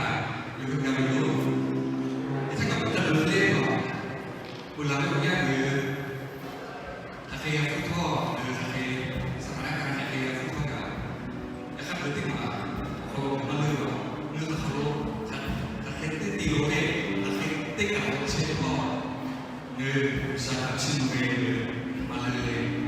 Ngaˬ hui g'a ve yoˬ. Hk'e te kaꞈ, hk'e te leh, peuˬ laˬ ve awˬ yanˇ ngaˬ hui hk'aˬ hk'e g'a hpuˇ htawˇ, ngaˬ hui hk'aˬ hk'e, saˍ hpaˍ yaˇ hk'aˬ hk'e g'a hpuˇ htawˇ kaꞈ, yaꞈ hk'aˇ peuˬ teˇ maˬ awˬ hk'aw lo maˇ leuˆ a. Ngaˬ hui hk'aˬ hk'e lo, hk'aˬ hk'e teˇ kaꞈ lo chehˇ htawˇ, ngaˬ hui G'uiˬsha htaꞈ chiˇ mvuh ve, maˇ leuˆ le.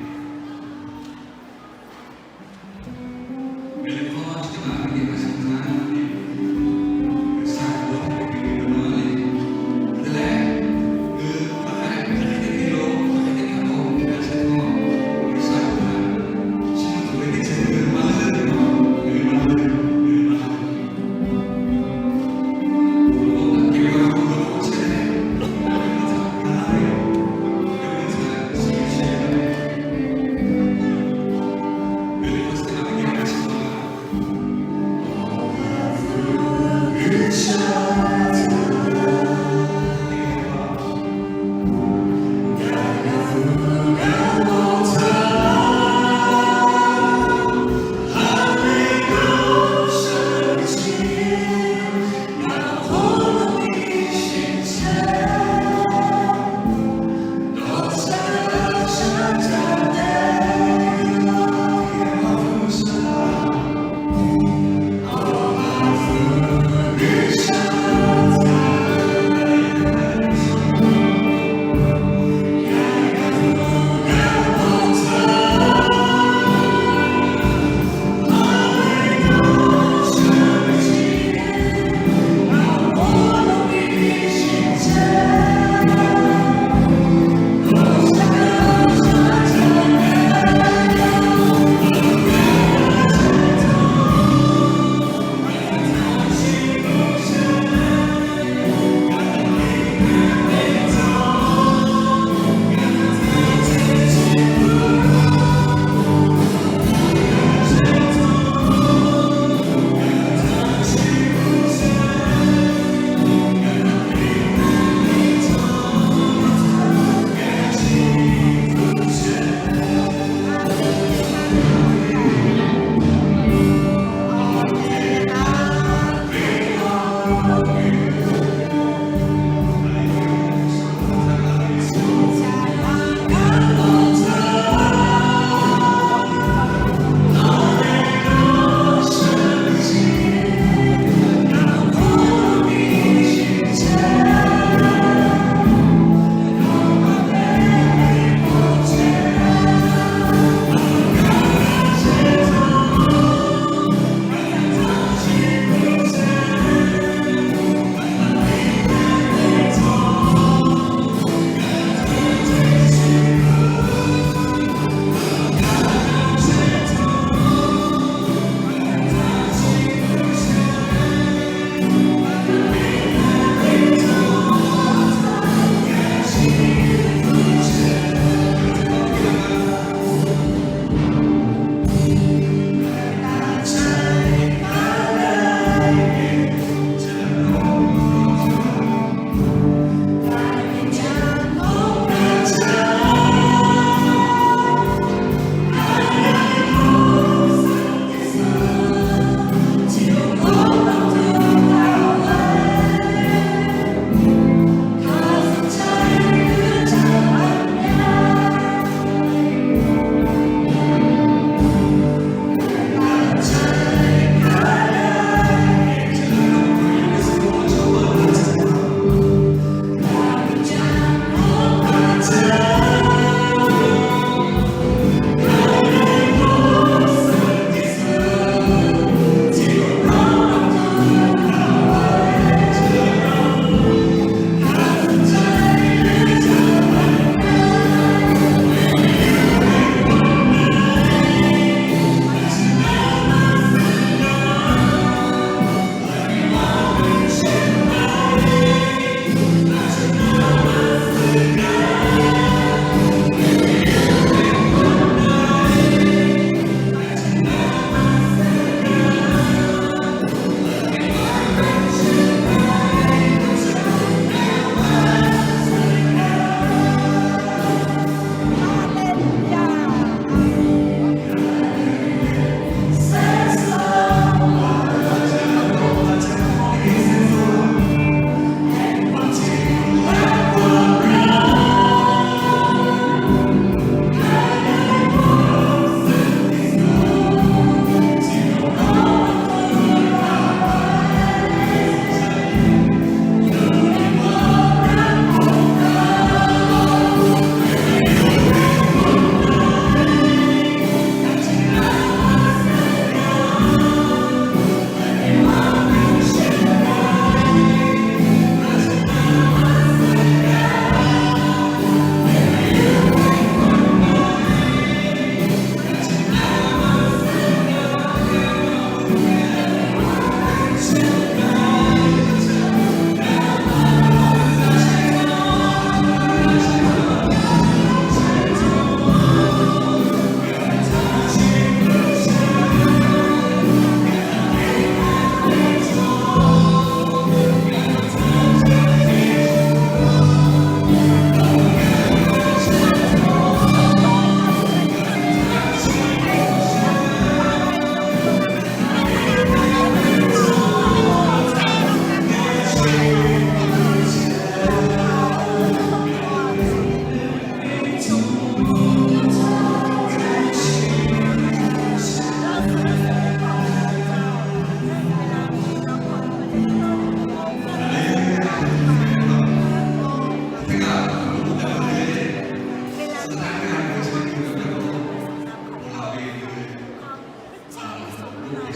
Yaꞈ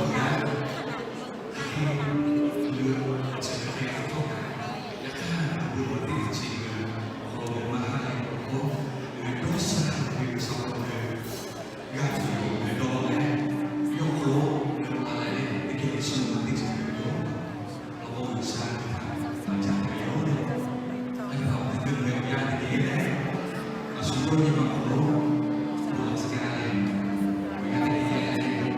hk'aˇ, awˬ bon awˬ teˇ ceuˬ ve awˬ hk'aw lo maˇ haˉ leh awˬ hk'aw lo, dawˇ sha ve G'uiˬsha hk'aw lo g'a tuˬ yoˬ ve dawˇ leh, yawˇ hk'aw lo ngaˬ hui a leh teˇ geh chi ma teˇ ceuˬ ve yoˬ. Awˬ bon G'uiˬsha ve htaꞈ ca hpehꞈ yoˬ. A yaˇ awˬ hk'aw lo teˇ geh awˬ yanˇ teˇ geh leh, a shu yawˇ nyi ma hk'aw lo bon lawˬ tcuh gaˇ leh, awˬ yanˇ teˇ geh leh,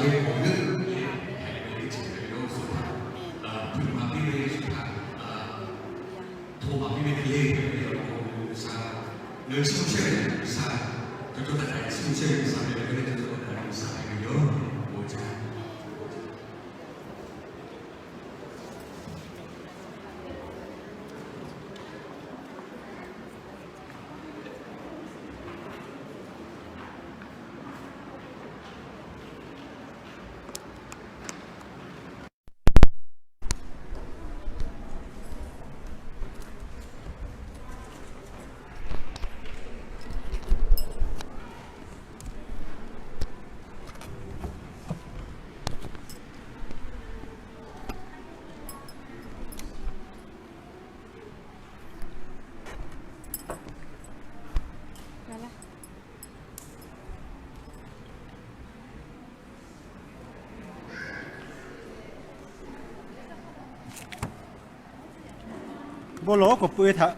ve awˬ g'euˆ lehˬ, hpehꞈ ve teˇ ceuˬ hpehꞈ ve yoˬ. Suhˍ htaˇ, hpeuꞈ maˍ piˇ ve, suhˍ htaˇ, hto maˍ piˇ ve hk'e le, hpehꞈ ve awˬ hk'aw lo G'uiˬsha ngaˬ hui chiˇ mvuh chehˇ ve G'uiˬsha, cawˬ cawˬ taˍ taˍ chiˇ mvuh chehˇ ve G'uiˬsha hpehꞈ ve, ngaˬ hui teˇ ceuˬ taˍ taˍ ve G'uiˬsha hpehꞈ ve yoˬ. Bon lawˬ oˉ k'oˍ pui htaꞈ,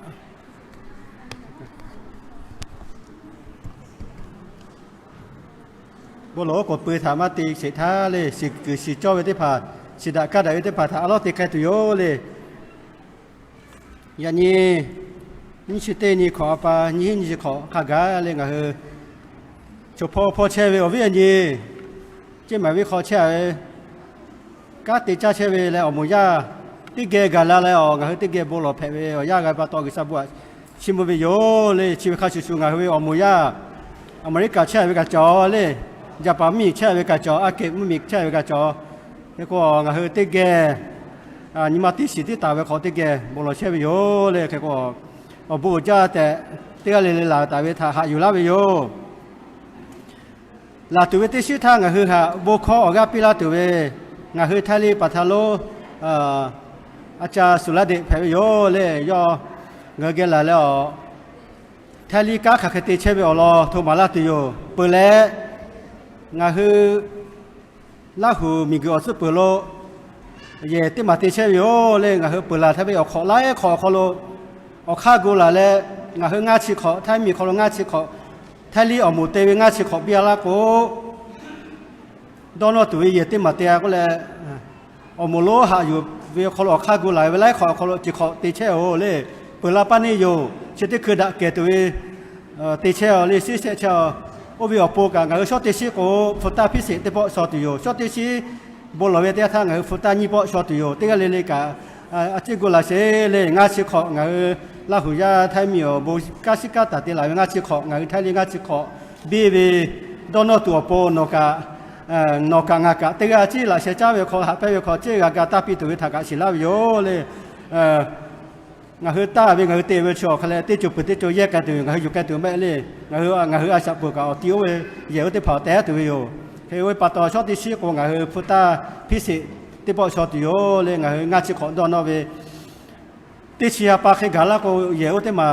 bon lawˬ oˉ k'oˍ pui htaꞈ maˇ te sheˍ htaˇ le, shiˍ kuiˬ shiˍ cawˇ ve teˇ hpaˍ, shiˍ daꞈ kaˇ daꞈ ve teˇ hpaˍ htaꞈ a lawˉ te k'ai tuˬ yoˬ le. Yaꞈ nyi nyiˇ chi teˇ nyi hkawꞈ a pa nyiˇ hinˉ nyiˇ chi hkawꞈ hk'a gaˬ le ngaˬ hui choˬ hpawˇ hpawˇ chehˇ ve awˬ viˉ awˬ nyi, ceˇ maˍ viˉ hk'aw chehˇ a ve, kanˉ te caˇ chehˇ ve leh awˬ moˍ yaˇ teˇ geh gaˬ la leh awˬ, ngaˬ hui teˇ geh bon lawˬ hpehꞈ ve awˬ yanˇ g'a pa taw G'uiˬsha bon htaꞈ chiˇ mvuh ve yoˬ le. Chi ve hk'a shuˍ shuˍ ngaˬ hui ve awˬ moˍ yaˇ Aˍmeˍriˆkaˍ chehˇ ve kaꞈ cawˬ le, Jaˍpaˍ mvuhˇmiˬ chehˇ ve kaꞈ cawˬ, aˉ kehꞈ mvuhˇmiˬ chehˇ ve kaꞈ cawˬ. Hk'e k'o ngaˬ hui teˇ geh nyi ma teˇ shiˍ tiˉ taˍ ve hk'aw teˇ geh bon lawˬ chehˇ ve yoˬ le. Hk'e k'o awˬ bon uiˍ jaˇ tehꞈ teˇ g'aˇ le le laˬ taˍ ve htaꞈ haꞈ yuˬ laˇ ve yoˬ. Laˬ tuˬ ve teˇ shiˉ htaˇ ngaˬ hui htaꞈ bon hkawˇ awˬ g'aˇ piˇ laˇ tuˬ ve ngaˬ hui Htaiˇ liˇ paˍ htaˇ lonˉ a ca suˍ laˇ deꞈ hpehꞈ ve yoˬ le. Yawˇ ngaˬ hui geh laˬ leh awˬ Htaiˇ liˇ kanˉ hk'aˬ hk'e te chehˇ ve awˬ lawn hto maˍ laˇ tuˬ yoˬ. Peuˬ leh ngaˬ hui Laˇ huˍ miˬguiˬ awˬ tcuhˉ peuˬ lo yehˬ teˇ maˬ te chehˇ ve yoˬ le. Ngaˬ hui peuˬ laˬ htaˇ ve awˬ hk'awꞈ laiˉ hk'awꞈ awˬ hk'aw lo awˬ hk'aˇ gu laˬ leh, ngaˬ hui ngaˇ chi hk'awꞈ, Htaiˇ miˬ hk'aw lo ngaˇ chi hk'awꞈ, Htaiˇ liˇ awˬ moˍ te ve ngaˇ chi hk'awꞈ biˇ a laˇ k'o, dawˇ nawˇ tuˬ ve yehˬ teˇ maˬ te a k'oˆ leh, awˬ moˍ lonˉ haꞈ yuˬ ve awˬ hk'aw lo awˬ hk'aˇ gu laˬ ve laiˉ hk'awꞈ awˬ hk'aw lo chi hk'awꞈ te chehˇ oˬ le. Peuˬ la paˇ neˇ yoˬ. Chi teˇ hkui daꞈ kehˬ tuˬ ve te chehˇ a le, shiˉ shehˆ chehˇ a. Oˇ ve awˬ pon kaꞈ ngaˬ hui shawˉ teˇ shiˉ k'o hpu taˇ hpiˇ sheˍ teˇ pawˆ shaw tuˬ yoˬ. Shawˉ teˇ shiˉ bon lawˬ ve teˇ yanˇ htaˇ ngaˬ hui hpu taˇ nyiˇ pawˆ shaw tuˬ yoˬ. Teˇ g'aˇ le le kaꞈ a ciˉ gu laˬ sheˍ le. Ngaˇ chi hk'awꞈ ngaˬ hui Laˇ huˍ yaˇ Htaiˇ miˬ awˬ bon kanˉ shiˉ kanˉ taˍ te laˬ ve ngaˇ chi hk'awꞈ ngaˬ hui Htaiˇ liˇ ngaˇ chi hk'awꞈ biˇ ve dawˇ nawˇ tuˬ awˬ pon nawˬ kaꞈ, nawˬ kaꞈ ngaˬ kaꞈ teˇ g'aˇ ciˉ laꞈ sheh caˉ ve hk'aw haꞈ pehnˇ ve hk'aw ciˉ g'a ga taˇ piˇ tuˬ ve htaꞈ kaꞈ shiˍ laˇ ve yoˬ le. Ngaˬ hui taˇ ve ngaˬ hui te ve chi awˬ hk'aw leh teˇ ceuˬ peuˬ teˇ ceuˬ yehˇ k'ai tuˬ yoˬ. Ngaˬ hui yuˬ k'ai tuˬ mehˆ le. Ngaˬ hui ngaˬ hui a shaꞈ peuˬ kaꞈ awˬ ti oˇ ve yehˬ oˇ teˇ hpaˍ awˬ tehˉ tuˬ ve yoˬ. Hk'e oˇ ve pa taw shawˉ teˇ shiˉ k'o ngaˬ hui hpu taˇ hpiˇ sheˍ teˇ pawˆ shaw tuˬ yoˬ le. Ngaˬ hui ngaˇ chi hk'awꞈ dawˇ nawˇ ve teˇ chi a pa hk'e gaˬ laˇ k'o, yehˬ oˇ teˇ maˬ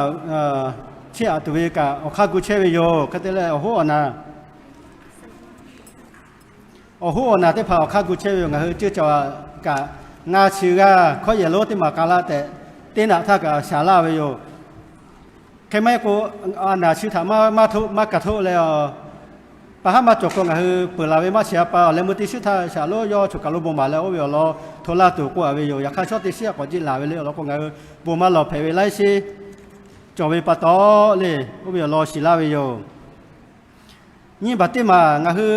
chiˇ aꞈ tuˬ ve kaꞈ awˬ hk'aˇ gu chehˇ ve yoˬ. Hk'e te leh awˬ hoˉ awˬ naˬ awˬ hoˉ awˬ naˬ teˇ hpaˍ awˬ hk'aˇ gu chehˇ ve yoˬ. Ngaˬ hui ceuˇ caˬ kaꞈ ngaˇ chi g'aˇ hkawˇ yehˬ lonˉ teˇ maˬ k'a laˇ tehꞈ teˇ naꞈ htaˇ kaꞈ shaˍ laˇ ve yoˬ. Hk'e maˇ heˆ k'o, a naˬ chi htaꞈ maˇ maˇ htoˆ maˇ kaꞈ htoˆ leh, pa haˉ maˇ cawˬ k'o ngaˬ hui peuˬ laˬ ve maˇ shiˍ a pa awˬ leh meuˇ teˇ shiˉ htaˇ shaˍ lonˉ yawˇ choˬ kaˬ lo bon maˍ leh oˇ ve awˬ lawn hto laˇ tuˬ k'oˆ a ve yoˬ. Yaꞈ hk'aˇ shawˉ teˇ shiˉ a k'awꞈ jiˆ laˬ ve le awˬ lawn k'o ngaˬ hui bon maˇ lawˬ hpehꞈ ve laiˉ shiˉ cawˬ ve pa taw le, oˇ ve awˬ lawn shiˍ laˇ ve yoˬ. Nyiˇ baˬ teˇ maˬ ngaˬ hui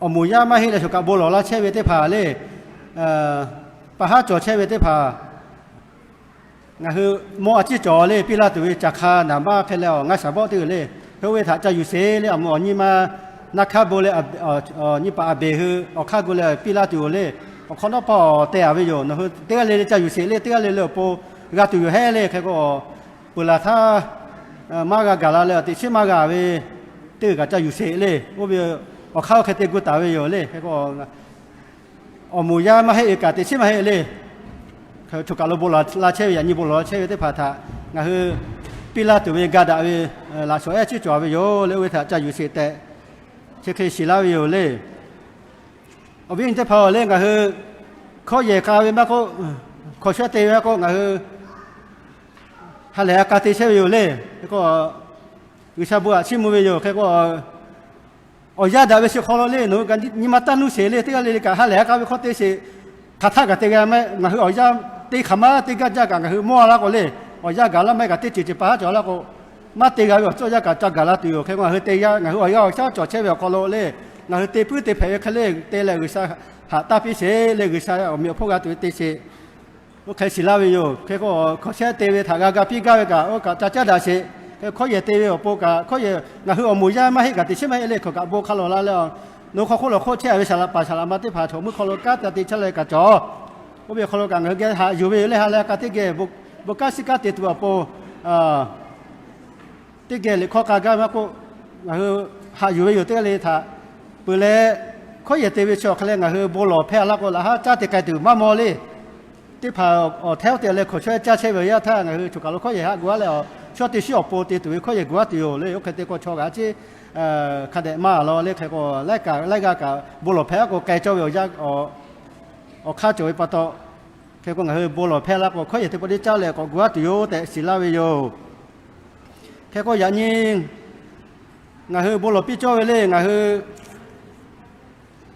awˬ moˍ yaˇ maˇ heˆ leh choˬ kaˬ bon lawˬ laˇ chehˇ ve teˇ hpaˍ le, pa haˉ cawˬ chehˇ ve teˇ hpaˍ ngaˬ hui mawˇ a ciˉ cawˬ le piˇ laˇ tuˬ ve caˬ hk'a naˍ baˆ hk'e leh awˬ ngaˇ shaˍ bawˆ teˇ g'uiˬ le. Hk'e oˇ ve htaꞈ ca yuˬ sheˍ le. Awˬ moˍ awˬ nyi ma naˇ hkaˉ bon leh nyi paˍ a beˬ hui awˬ hk'aˇ gu leh piˇ laˇ tuˬ yoˬ le. Awˬ hk'awꞈ nawˉ pawˆ teh a ve yoˬ. Nawˬ hui teˇ g'aˇ le le ca yuˬ sheˍ le. Teˇ g'aˇ le le awˬ pon g'a tuˬ yoˬ heˉ le. Hk'e k'o peuˬ laˬ htaˇ maˇ g'a gaˬ la leh awˬ teꞈ chiˉ maˇ g'a ve teˇ g'uiˬ kaꞈ ca yuˬ sheˍ le. Oˇ ve awˬ hk'aˇ oˇ hk'e te gu taˍ ve yoˬ le. Hk'e k'o awˬ moˍ yaˇ maˇ heˆ ve kaꞈ teꞈ chiˉ maˇ heˆ le. Choˬ kaˬ lo bon lawˬ la chehˇ ve yaꞈ nyi bon lawˬ la chehˇ ve teˇ hpaˍ htaꞈ ngaˬ hui piˇ laˇ tuˬ ve ga daꞈ ve laꞈ shawˍ ehˉ ciˉ cawˬ ve yoˬ le. Oˇ ve htaꞈ ca yuˬ sheˍ tehꞈ chi hk'e shiˍ laˇ ve yoˬ le. Awˬ viˉ awˬ nyi teˇ hpaˍ-oˬ le, ngaˬ hui hkawˇ yehˬ k'a ve maˇ k'oˆ, hkawꞈ shawehˇ te ve maˇ k'oˆ, ngaˬ hui ha lehˬ a k'a te chehˇ ve yoˬ le. Hk'e k'o G'uiˬsha bon htaꞈ chiˇ mvuh ve yoˬ. Hk'e k'o Awˬ yanˇ daꞈ ve chi hk'aw lo le, nawˬ hui kaꞈ nyi ma taˇ nuˇ sheˍ le, teˇ g'aˇ le le kaꞈ ha lehˬ ha k'a ve hk'aw te sheˍ. Hk'aˬ htaˇ kaꞈ te g'a maˇ, ngaˬ hui awˬ yanˇ teˇ hk'aˬ ma teˇ gaˇ jaˇ kaꞈ ngaˬ hui mawˇ a laˇ k'o le, awˬ yanˇ gaˬ laˇ maˇ kaꞈ teˇ ceuˬ ceuˬ pa haˉ cawˬ laˇ k'o, maˇ te g'a ve awˬ ceuˬ awˬ yanˇ kaꞈ ca gaˬ la tuˬ yoˬ. Hk'e k'o ngaˬ hui te yaˇ, ngaˬ hui awˬ yanˇ awˬ shaˉ cawˬ chehˇ ve awˬ hk'aw lo le, ngaˬ hui te puiˉ te hpehꞈ ve hk'e le te leh G'uiˬsha haꞈ taˇ piˇ sheˍ le, G'uiˬsha awˬ meꞈ awˬ hponˇ g'a tuˬ ve te sheˍ. Oˇ hk'e shiˍ laˇ ve yoˬ. Hk'e k'o, hkawꞈ shehˉ te ve htaꞈ g'a ga piˇ gaˇ ve kaꞈ, oˇ kaꞈ ca caˉ daꞈ sheˍ. Hk'e hkawˉ yehˬ te ve awˬ pon kaꞈ, hkawˉ yehˬ ngaˬ hui awˬ moˍ yaˇ maˇ heˆ kaꞈ teꞈ chiˉ maˇ heˆ le, hkawꞈ kaꞈ bon hk'a lawˬ la leh, nawˬ hk'aw hk'oˆ lawˬ hk'oˆ chehˇ ve saˍ laꞈ paˍ saˍ laꞈ ma teˇ hpaˍ chaw meuˇ hk'aw lo kanˉ te chehˇ leh kaꞈ cawˬ. Oˇ ve hk'aw lo kaꞈ ngaˬ hui geh haꞈ yuˬ ve yoˬ le, ha lehˬ ha k'a teˇ geh bon kanˉ shiˉ kanˉ te tuˬ awˬ pon, teˇ geh liꞈ hkawˇ k'a gaˇ maˇ k'oˆ, ngaˬ hui haꞈ yuˬ ve yoˬ. Teˇ g'aˇ le htaꞈ peuˬ leh, hkawˉ yehˬ te ve chi awˬ hk'e leh ngaˬ hui bon lawˬ hpehˇ a laˇ k'o, laꞈ haˉ caˉ te k'ai tuˬ maˇ maw le. Teˇ hpaˍ awˬ htehˉ oˇ te leh hkawꞈ chaweh caˇ chehˇ ve awˬ yanˇ htaˇ, ngaˬ hui choˬ kaˬ lo hkawˉ yehˬ haꞈ gu a leh, chaw teˇ shinˉ awˬ pon te tuˬ ve hkawˉ yehˬ gu a tuˬ yoˬ le. Oˇ hk'e te k'o, chaw kaꞈ chi hk'a dehꞈ maˇ a law le. Hk'e k'o, laiˉ kaꞈ laiˉ g'aˇ kaꞈ bon lawˬ hpehˇ a k'o, k'ai cawˇ ve awˬ yanˇ awˬ hk'aˇ cawˬ ve pa taw, hk'e k'o ngaˬ hui bon lawˬ hpehˇ laˇ k'o, hkawˉ yehˬ teˇ pawˆ teˇ caˇ leh k'awꞈ gu a tuˬ yoˬ tehꞈ shiˍ laˇ ve yoˬ. Hk'e k'o, yaꞈ nyi ngaˬ hui bon lawˬ piˇ cawˇ ve le, ngaˬ hui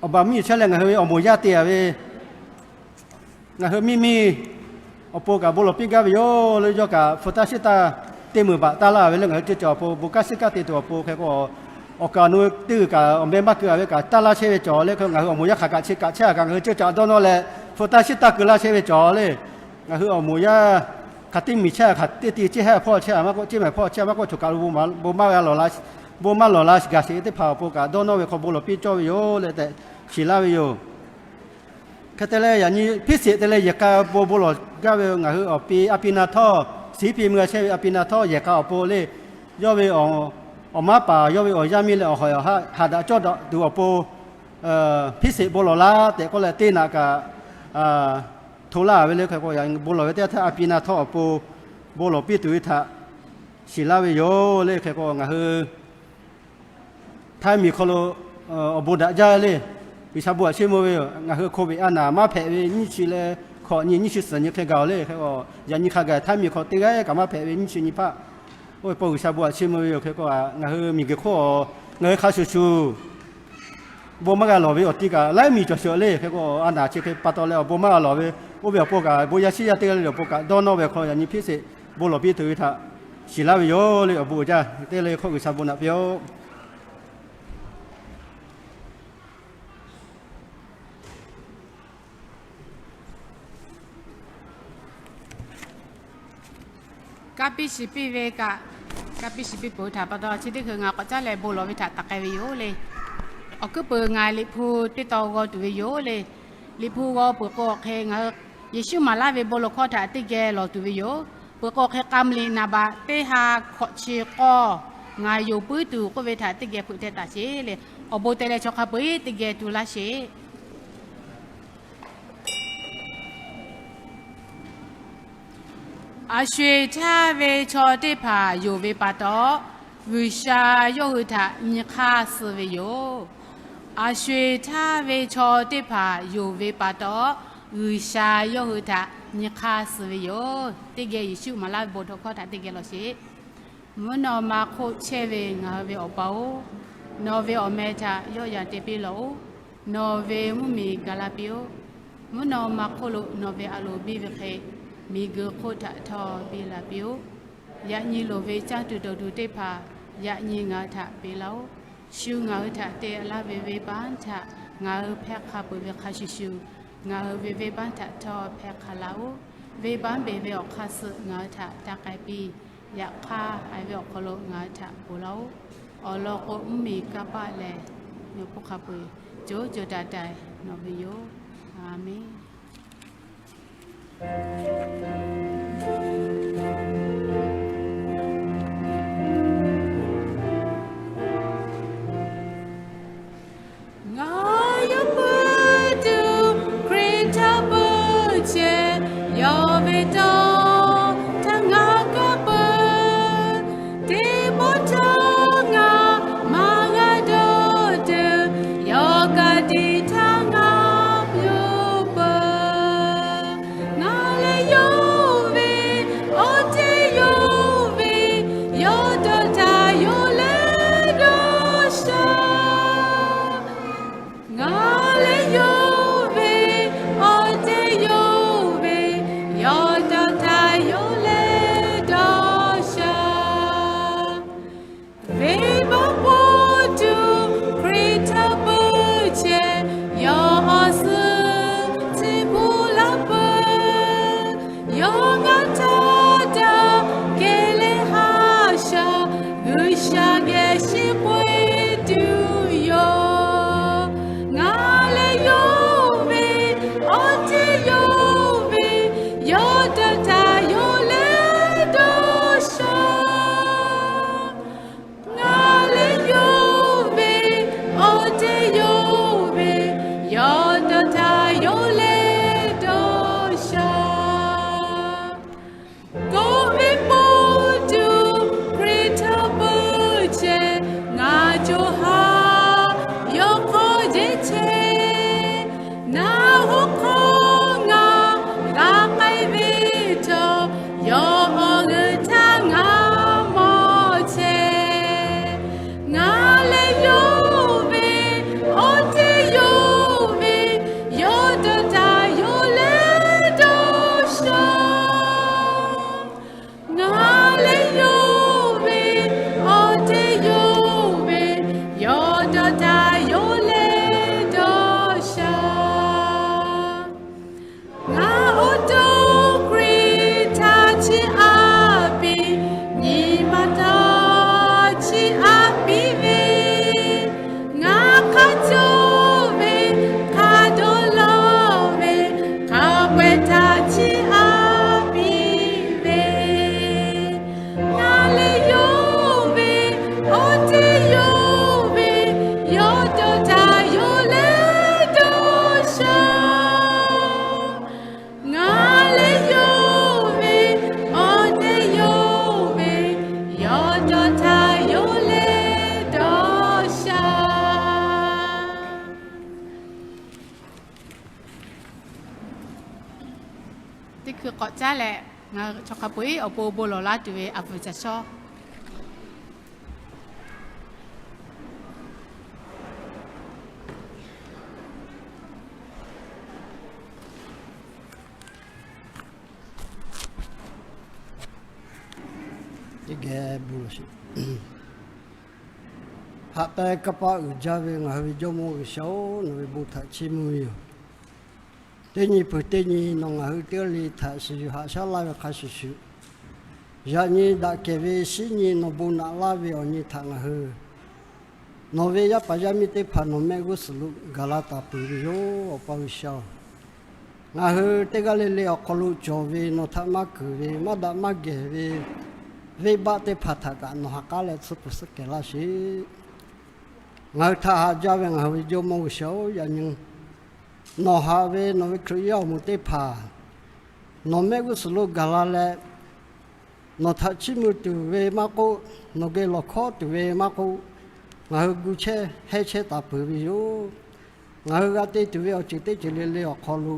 awˬ baˬ miˇ chehˇ leh ngaˬ hui ve awˬ moˍ yaˇ te a ve, ngaˬ hui miˇ miˇ awˬ pon kaꞈ bon lawˬ piˇ gaˇ ve yoˬ le. Yawˇ kaꞈ hpu taˇ shiˉ taˇ teˇ meunˍ baꞈ taˇ laˇ ve le, ngaˬ hui ceuˇ caˬ awˬ pon bon kanˉ shiˉ kanˉ te tuˬ awˬ pon. Hk'e k'o, awˬ kaˍ awˬ nu teˇ g'uiˬ kaꞈ awˬ meh maˇ keu a ve kaꞈ taˇ laˇ chehˇ ve cawˬ le. Hk'e ngaˬ hui awˬ moˍ yaˇ hk'aˬ kaꞈ chi kaꞈ chehˇ a kaꞈ ngaˬ hui ceuˇ caˬ dawˇ nawˇ leh hpu taˇ shiˉ taˇ keu laˇ chehˇ ve cawˬ le. Ngaˬ hui awˬ moˍ yaˇ hk'aˬ teˇ miˬ chehˇ a, hk'aˬ teˇ ti chehˇ ha hpawˇ chehˇ a maˇ k'oˆ, ceˇ mehˍ hpawˇ chehˇ a maˇ k'oˆ, choˬ kaˬ lo bon maˇ g'a lawˬ la, bon maˇ lawˬ la gaˬ sheˍ ve teˇ hpaˍ awˬ pon kaꞈ dawˇ nawˇ ve hk'aw bon lawˬ piˇ cawˇ ve yoˬ le tehꞈ shiˍ laˇ ve yoˬ. Hk'e te leh, yaꞈ nyi hpiˇ sheˍ te leh yehˬ k'a bon bon lawˬ gaˇ ve ngaˬ hui awˬ pi a pi na htawˇ, shiˍ piˇ meuˇ g'a chehˇ ve a pi na htawˇ yehˬ k'a awˬ pon le, yawˇ ve awˬ maˉ paˍ, yawˇ ve awˬ yaˇ miˇ leh awˬ hawˍ awˬ haˉ haꞈ daꞈ cawˇ daꞈ tuˬ awˬ pon hpiˇ sheˍ bon lawˬ laˇ tehꞈ k'oˆ leh, teˇ naꞈ kaꞈ hto laˇ ve le. Hk'e k'o, bon lawˬ ve teˇ yanˇ htaˇ a pi na htawˇ awˬ pon bon lawˬ piˇ tuˬ ve htaꞈ shiˍ laˇ ve yoˬ le. Hk'e k'o, ngaˬ hui Htaiˇ miˬ hk'aw lo awˬ bon daꞈ jaˇ le. G'uiˬsha bon aꞈ chiˇ mvuh ve yoˬ. Ngaˬ hui hko ve a naˍ maˇ hpehꞈ ve nyiˇ chi leh hkawꞈ nyi nyiˇ chi suhˍ nyi hk'e gaˬ le. Hk'e k'o, yaꞈ nyi hk'a gaˬ Htaiˇ miˬ hk'aw teˇ g'aˇ kaꞈ maˇ hpehꞈ ve nyiˇ chi nyi hpaˆ. Oˇ ve pa G'uiˬsha bon aꞈ chiˇ mvuh ve yoˬ. Hk'e k'o, ngaˬ hui miˬguiˬ hk'oˆ a, ngaˬ hui hk'a shuˍ shuˍ bon maˇ g'a lawˬ ve awˬ ti kaꞈ laiˉ miˬ cawˬ shuˍ le. Hk'e k'o, a naˍ chi hk'e pa taw leh awˬ bon maˇ g'a lawˬ ve, oˇ ve awˬ pon kaꞈ bon yaˇ shiˉ yaˇ teˇ g'aˇ le awˬ pon kaꞈ dawˇ nawˇ ve hk'aw lo yaꞈ nyi hpiˇ sheˍ bon lawˬ piˇ tuˬ ve htaꞈ shiˍ laˇ ve yoˬ le. Awˬ bon uiˍ jaˇ te le hk'oˆ G'uiˬsha bon naꞈ piˇ-oˆ. Ka piˇ shiˍ piˇ ve kaꞈ, ka piˇ shiˍ piˇ peuˬ htaꞈ pa taw, chi teˇ hkui ngaˬ k'awꞈ caˉ leh bon lawˬ ve htaꞈ taˍ k'ai ve yoˬ le. Awˬ hkuiˉ peuˬ ngaˬ Liꞈ hpu teˇ tawn g'aw tuˬ ve yoˬ le. Liꞈ hpu g'aw peuˬ k'o hk'e ngaˬ hui Yeˍsuˆ maˍ laˇ ve bon lawˬ hkawˇ htaꞈ teˇ geh lawˬ tuˬ ve yoˬ. Peuˬ k'o hk'e k'a mvuh liꞈ naˍ baꞈ teˇ ha hkawꞈ chi k'awˇ, ngaˬ yonˍ puiˉ tuˬ k'oˆ ve htaꞈ teˇ geh hpeuꞈ teh taˍ sheˍ le. Awˬ bon te leh chaw hk'a peu-eˬ teˇ geh tu laˇ sheˍ. Aˬ sho-eˬ htaˇ ve chaw teˇ hpaˍ yonˍ ve pa taw, G'uiˬsha yawˇ hui htaꞈ nyi hk'aˇ suh ve yoˬ. Aˬ sho-eˬ htaˇ ve chaw teˇ hpaˍ yonˍ ve pa taw, G'uiˬsha yawˇ hui htaꞈ nyi hk'aˇ suh ve yoˬ. Teˇ geh Yeˍsuˆ maˍ laˇ ve bon lawˬ hkawˇ htaꞈ teˇ geh lawˬ sheˍ. Mvuhˇ naw ma hk'oˆ chehˇ ve ngaˬ hui ve Awˬ pa-oˬ, nawˬ ve awˬ meh htaꞈ yawˆ yan te piˇ lawˬ-oˬ. Nawˬ ve mvuhˇmiˬ ga laˇ piˇ-oˆ. Mvuhˇ naw ma hk'oˆ lo nawˬ ve a loˍ biˇ ve hk'e, miˬguiˬ hk'oˆ htaꞈ htawˇ biˇ la piˇ-oˆ. Yaꞈ nyi loˍ ve caˇ tuˬ dawˬ tuˬ teˇ hpaˍ yaꞈ nyi ngaˬ hui htaꞈ peꞈ laˇ-oˆ. Shu ngaˬ hui htaꞈ te laˇ ve venˇbaˆ htaꞈ ngaˬ hui hpehˇ hk'a peuˬ ve hk'a shuˍ shuˍ, ngaˬ hui ve venˇbaˆ htaꞈ htawˇ hpehˇ hk'a laˇ-oˆ. Venˇbaˆ beˬ ve awˬ hk'aˇ suh ngaˬ hui htaꞈ taˇ k'ai piˇ. Yaꞈ hk'aˇ, haiˬ ve awˬ hk'aw lo ngaˬ hui htaꞈ ponˬ laˇ-oˆ. Awˬ lawn k'o, mvuhˇmiˬ kanˇ paˆ lehˬ, nawˬ hpawˇ hk'a peu-eˬ co co taiˍ taiˍ nawˬ ve yoˬ. A menˬ. Ngaˬ yawˇ pui tuˬ Hkriꞈ htaꞈ pui chehˇ, yawˇ ve tawˇ htaꞈ ngaˬ kaˇ peuˬ. Teˇ pawˆ htawˇ ngaˬ maˇ g'a dawˇ tuˬ, yawˇ ka tiꞈ htaˇ ngaˬ yawˇ peuˬ. Ngaˬ lehˬ yawˇ chehˇ. Ngaˬ hoˆ hk'aw ngaˬ g'a k'ai ve chaw, yawˇ awˬ g'euˆ htaˇ ngaˬ mawˬ chehˇ. Ngaˬ lehˬ yonˍ ve, awˬ te yonˍ ve, yawˇ dawˇ htaˇ yonˍ leh dawˇ sha. Ngaˬ lehˬ yonˍ ve, awˬ te yonˍ ve, yawˇ dawˇ htaˇ yonˍ leh dawˇ sha. Ngaˬ awˬ to Hkriꞈ htaꞈ chiˇ aꞈ piˇ, nyi ma htaꞈ chiˇ aꞈ piˇ ve, ngaˬ hk'a cawˇ ve, hk'a dawˇ law ve, hk'a peu-eˬ htaꞈ chiˇ aꞈ piˇ ve, ngaˬ lehˬ yonˍ ve, awˬ te yonˍ ve, yawˇ dawˇ htaˇ yonˍ leh dawˇ sha. Ngaˬ lehˬ yonˍ ve, awˬ te yonˍ ve, yawˇ dawˇ htaˇ yonˍ leh dawˇ sha. Teˇ hkui k'awꞈ caˉ leh, ngaˬ chaw hk'a peu-eˬ awˬ pon bon lawˬ laˇ tuˬ ve a vuiˬ ca shawˉ. Teˇ geh bon lawˬ sheˍ. Haꞈ pehnˇ kanˇ paˆ uiˍ jaˇ ve ngaˬ hui ve Jawˇmawˇ G'uiˬsha-oˬ, nawˬ ve bon htaꞈ chiˇ mvuh ve yoˬ. Teˇ nyi peuˬ teˇ nyi nawˬ ngaˬ hui teˇ g'aˇ le htaꞈ shiˍ yuˬ haꞈ shaˉ laˇ ve hk'a shuˍ shuˍ, yaꞈ nyi daꞈ kehˬ ve shinˉ nyi nawˬ bon naꞈ laˇ ve awˬ nyi htaꞈ ngaˬ hui nawˬ ve yaˇ paˍ yaˇ miˇ teˇ hpaˍ nawˬ mehˆ g'uˇ suhˍ lo gaˬ la taˍ peuˬ ve yoˬ. Awˬ pa G'uiˬsha-oˬ, ngaˬ hui teˇ g'aˇ le le awˬ hk'aw lo cawˬ ve nawˬ htaꞈ maˇ kuiˬ ve, maˇ daꞈ maˇ gehˬ ve venˇbaˆ teˇ hpaˍ htaꞈ kaꞈ nawˬ ha k'aˉ leh tsuhˇ peuˬ suhˉ kehˬ laˇ sheˍ. Ngaˬ hui htaꞈ haꞈ jaˇ ve ngaˬ hui ve Jawˇmawˇ G'uiˬsha-oˬ, yaꞈ nyi nawˬ haꞈ ve nawˬ ve Hkriꞈ yaˇ awˬ moˍ teˇ hpaˍ nawˬ mehˆ g'uˇ suhˍ lo gaˬ la leh, nawˬ htaꞈ chiˇ mvuh tuˬ ve maˇ k'oˆ, nawˬ geh lawˬ hkawˉ tuˬ ve maˇ k'oˆ, ngaˬ hui gu chehˇ hehˇ chehˇ taˍ peuˬ ve yoˬ. Ngaˬ hui g'a te tuˬ ve awˬ ceuˬ teˇ ceuˬ le le awˬ hk'aw lo,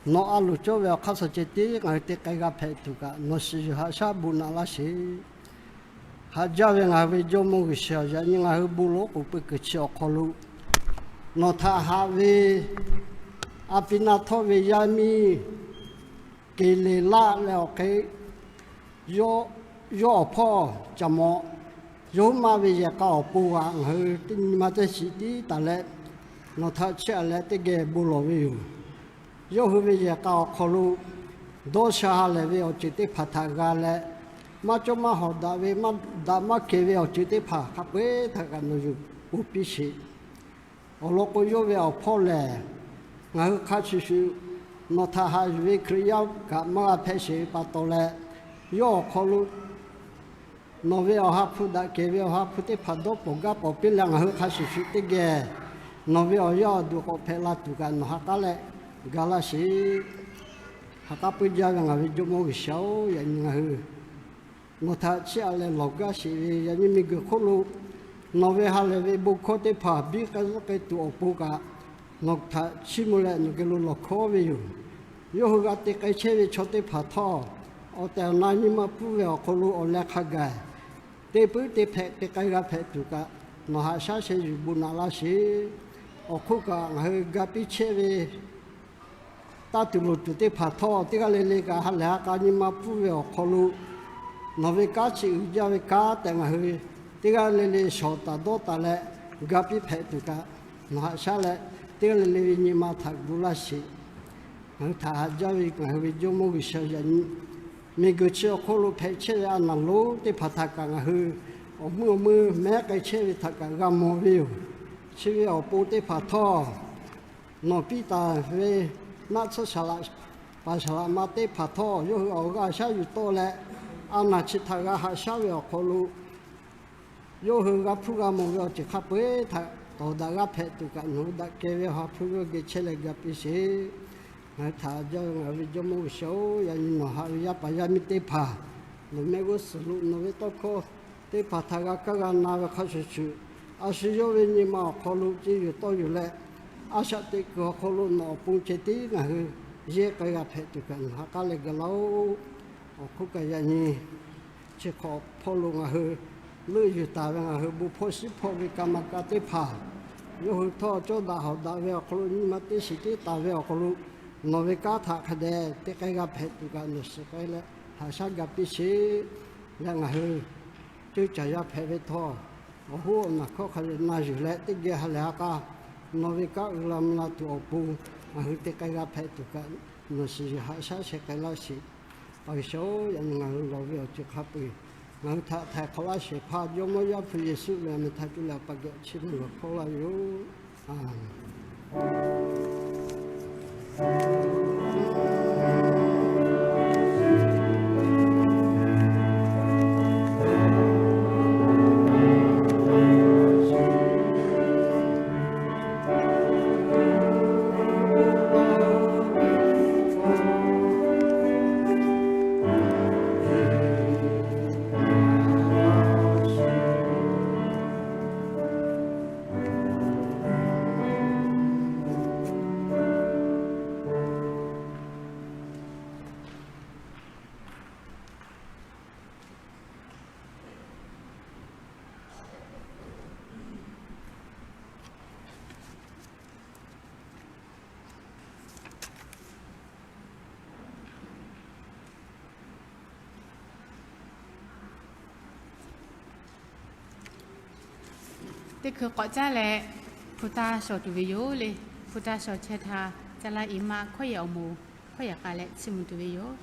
nawˬ a loˍ cawˇ ve awˬ hk'aˇ suh ceh tiˉ ngaˬ hui te k'ai g'a hpehꞈ tuˬ kaꞈ nawˬ shiˍ yuˬ haꞈ shaˉ bon naꞈ laˇ sheˍ. Haꞈ jaˇ ve ngaˬ hui ve Jawˇmawˇ G'uiˬsha, yaꞈ nyi ngaˬ hui bon lawˬ k'oˍ pui kuiˬ chi awˬ hk'aw lo nawˬ htaꞈ haꞈ ve a pi na htawˇ ve yaˇ miˇ Keˍleˍlaˆ leh awˬ hk'e yawˇ awˬ hpawˇ Caˍmawꞈ, yawˇ huiˉ maˇ ve yehˬ k'a awˬ pon g'aꞈ ngaˬ hui teˇ nyi ma teˇ shiˍ tiˉ taˍ leh, nawˬ htaꞈ chiˇ aꞈ leh teˇ geh bon lawˬ ve yoˬ. Yawˇ hui ve yehˬ k'a awˬ hk'aw lo dawˇ sha ha lehˬ ve awˬ ceuˬ teˇ hpaˍ htaꞈ g'a leh, maˇ cawˇ maˇ hawˍ daꞈ ve, maˇ daꞈ maˇ kehˬ ve awˬ ceuˬ teˇ hpaˍ hk'a peu-eˬ htaꞈ kaꞈ nawˬ yuˬ ponˬ piˇ sheˍ. Awˬ lawn k'o, yawˇ ve awˬ hpawˇ lehˬ, ngaˬ hui hk'a shuˍ shuˍ nawˬ htaꞈ haꞈ yuˬ ve Hkriꞈ yaˇ kaꞈ maˇ g'a hpehꞈ sheˍ ve pa taw leh, yawˇ awˬ hk'aw lo nawˬ ve awˬ ha hpu, daꞈ kehˬ ve awˬ ha hpu teˇ hpaˍ dawˇ pawˍ gaˇ pawˍ piˇ leh, ngaˬ hui hk'a shuˍ shuˍ teˇ geh nawˬ ve awˬ yaˇ awˬ duˬ k'awꞈ hpehꞈ la tuˬ kaꞈ nawˬ ha k'aˉ leh ga laˇ sheˍ. Ha k'aˉ puiˉ jaˇ ve ngaˬ ve Jawˇmawˇ G'uiˬsha-oˬ, yaꞈ nyi ngaˬ hui nawˬ htaꞈ chiˇ aꞈ leh lawˬ gaˇ sheˍ ve yaꞈ nyi miˬguiˬ hk'oˆ lo nawˬ ve ha lehˬ ve bon hkawˇ teˇ hpaˍ biˇ k'ai zuhˆ k'ai tuˬ awˬ pon kaꞈ, nawˬ htaꞈ chiˇ mvuh leh nawˬ geh lo lawˬ hkawˉ ve yoˬ. Yawˇ hui g'a te k'ai chehˇ ve chaw teˇ hpaˍ htawˇ, awˬ tehˬ awˬ na nyi ma pfuhˇ ve awˬ hk'aw lo awˬ leh hk'a gaˬ te puiˉ te hpehꞈ te k'ai g'a hpehꞈ tuˬ kaꞈ, nawˬ haꞈ shaˉ sheh yuˬ bon naꞈ laˇ sheˍ. Awˬ hk'oˆ kaꞈ ngaˬ hui ga piˇ chehˇ ve taˇ tuˬ loˍ tuˬ teˇ hpaˍ htawˇ, teˇ g'aˇ le le kaꞈ ha lehˬ ha k'a nyi ma pfuhˇ ve awˬ hk'aw lo nawˬ ve kanˉ chi uiˍ jaˇ ve kanˉ tehꞈ ngaˬ hui teˇ g'aˇ le le shawˍ taˍ dawˇ taˍ leh ga piˇ hpehꞈ tuˬ kaꞈ, nawˬ haꞈ shaˉ leh teˇ g'aˇ le le ve nyi ma htaꞈ gu laˇ sheˍ. Ngaˬ hui htaꞈ haꞈ jaˇ ve ngaˬ hui ve Jawˇmawˇ G'uiˬsha, yaꞈ nyi miˬguiˬ chi awˬ hk'oˆ lo hpehꞈ chehˇ ve a naˍ lonˉ teˇ hpaˍ htaꞈ kaꞈ ngaˬ hui awˬ meuˇ awˬ meuˇ mehˉ k'ai chehˇ ve htaꞈ kaꞈ g'a mawˬ ve yoˬ. Chi ve awˬ pon teˇ hpaˍ htawˇ, nawˬ piˇ taˍ ve naˆ tsuhˇ saˍ laꞈ paˍ saˍ laꞈ ma teˇ hpaˍ htawˇ, yawˇ hui awˬ g'aˇ shaˉ yuˬ tawˆ leh, a naˍ chi htaꞈ g'a haꞈ shaˉ ve awˬ hk'aw lo yawˇ hui g'a hpuˇ g'a mawˬ ve awˬ ceuˬ hk'a peu-eˬ htaꞈ tawˍ daꞈ g'aˇ hpehꞈ tuˬ kaꞈ, nawˬ hui daꞈ kehˬ ve awˬ ha hpu yawˇ geh chehˇ leh ga piˇ sheˍ. Ngaˬ hui htaꞈ haꞈ jaˇ ve ngaˬ hui ve Jawˇmawˇ G'uiˬsha-oˬ, yaꞈ nyi nawˬ haꞈ ve yaˇ paˍ yaˇ miˇ teˇ hpaˍ nawˬ mehˆ g'uˇ suhˍ lo nawˬ ve tawˇ hkawˇ teˇ hpaˍ htaꞈ g'a kaˇ g'a na ve hk'a shuˍ shuˍ, a shu yawˇ ve nyi ma awˬ hk'aw lo ceˇ yuˬ tawˇ yuˬ leh, A shaꞈ teꞈ kuiˬ awˬ hk'aw lo nawˬ awˬ pon ceh tiˉ ngaˬ hui yehˇ k'ai g'a hpehꞈ tuˬ kaꞈ nawˬ ha k'aˉ leh gaˬ laˇ-oˆ. Awˬ hk'oˆ kaꞈ yaꞈ nyi chi hk'awꞈ hpawˇ lo ngaˬ hui leuˆ yuˬ taˍ ve ngaˬ hui bon hpawˇ shiˉ hpawˇ ve ka ma ka teˇ hpaˍ, yawˇ hui htawˇ cawˇ daꞈ hawˍ daꞈ ve awˬ hk'aw lo nyi ma teˇ shiˍ tiˉ taˍ ve awˬ hk'aw lo nawˬ ve kanˉ htaꞈ hk'a dehꞈ te k'ai g'a hpehꞈ tuˬ kaꞈ nawˬ shiˍ k'ai leh haꞈ shaˉ ga piˇ sheˍ. Yaꞈ ngaˬ hui ceuˇ caˬ yaˇ hpehꞈ ve htawˇ, awˬ hoˉ awˬ naˬ hkawˇ hk'a dehꞈ na yuˬ leh teˇ geh ha lehˬ ha k'a nawˬ ve kanˉ uiˍ la mvuh la tuˬ awˬ pon ngaˬ hui te k'ai g'a hpehꞈ tuˬ kaꞈ nawˬ shiˍ yuˬ haꞈ shaˉ sheh k'ai laˇ sheˍ. Awˬ Yeˍsuˆ, yaꞈ nyi ngaˬ hui lawˬ ve awˬ ceuˬ hk'a peu-eˬ ngaˬ hui htaꞈ htaiˍ hk'awꞈ laˇ shehˍ hpaˇ Jawˇmawˇ Yaˇ hpu Yeˍsuˆ ve awˬ meh htaꞈ cuˇ leh Awˬ pa geh chiˇ mvuh lawˬ hkawˇ laˇ ve yoˬ. Teˇ hkui k'awꞈ caˉ leh, hpu taˇ shawˍ tuˬ ve yoˬ le. Hpu taˇ shawˍ chehˇ htaˇ, caˇ laˇ iˉ maˆ hkawˇ yehˬ awˬ moˍ hkawˇ yehˬ k'a leh chiˇ mvuh tuˬ ve yoˬ.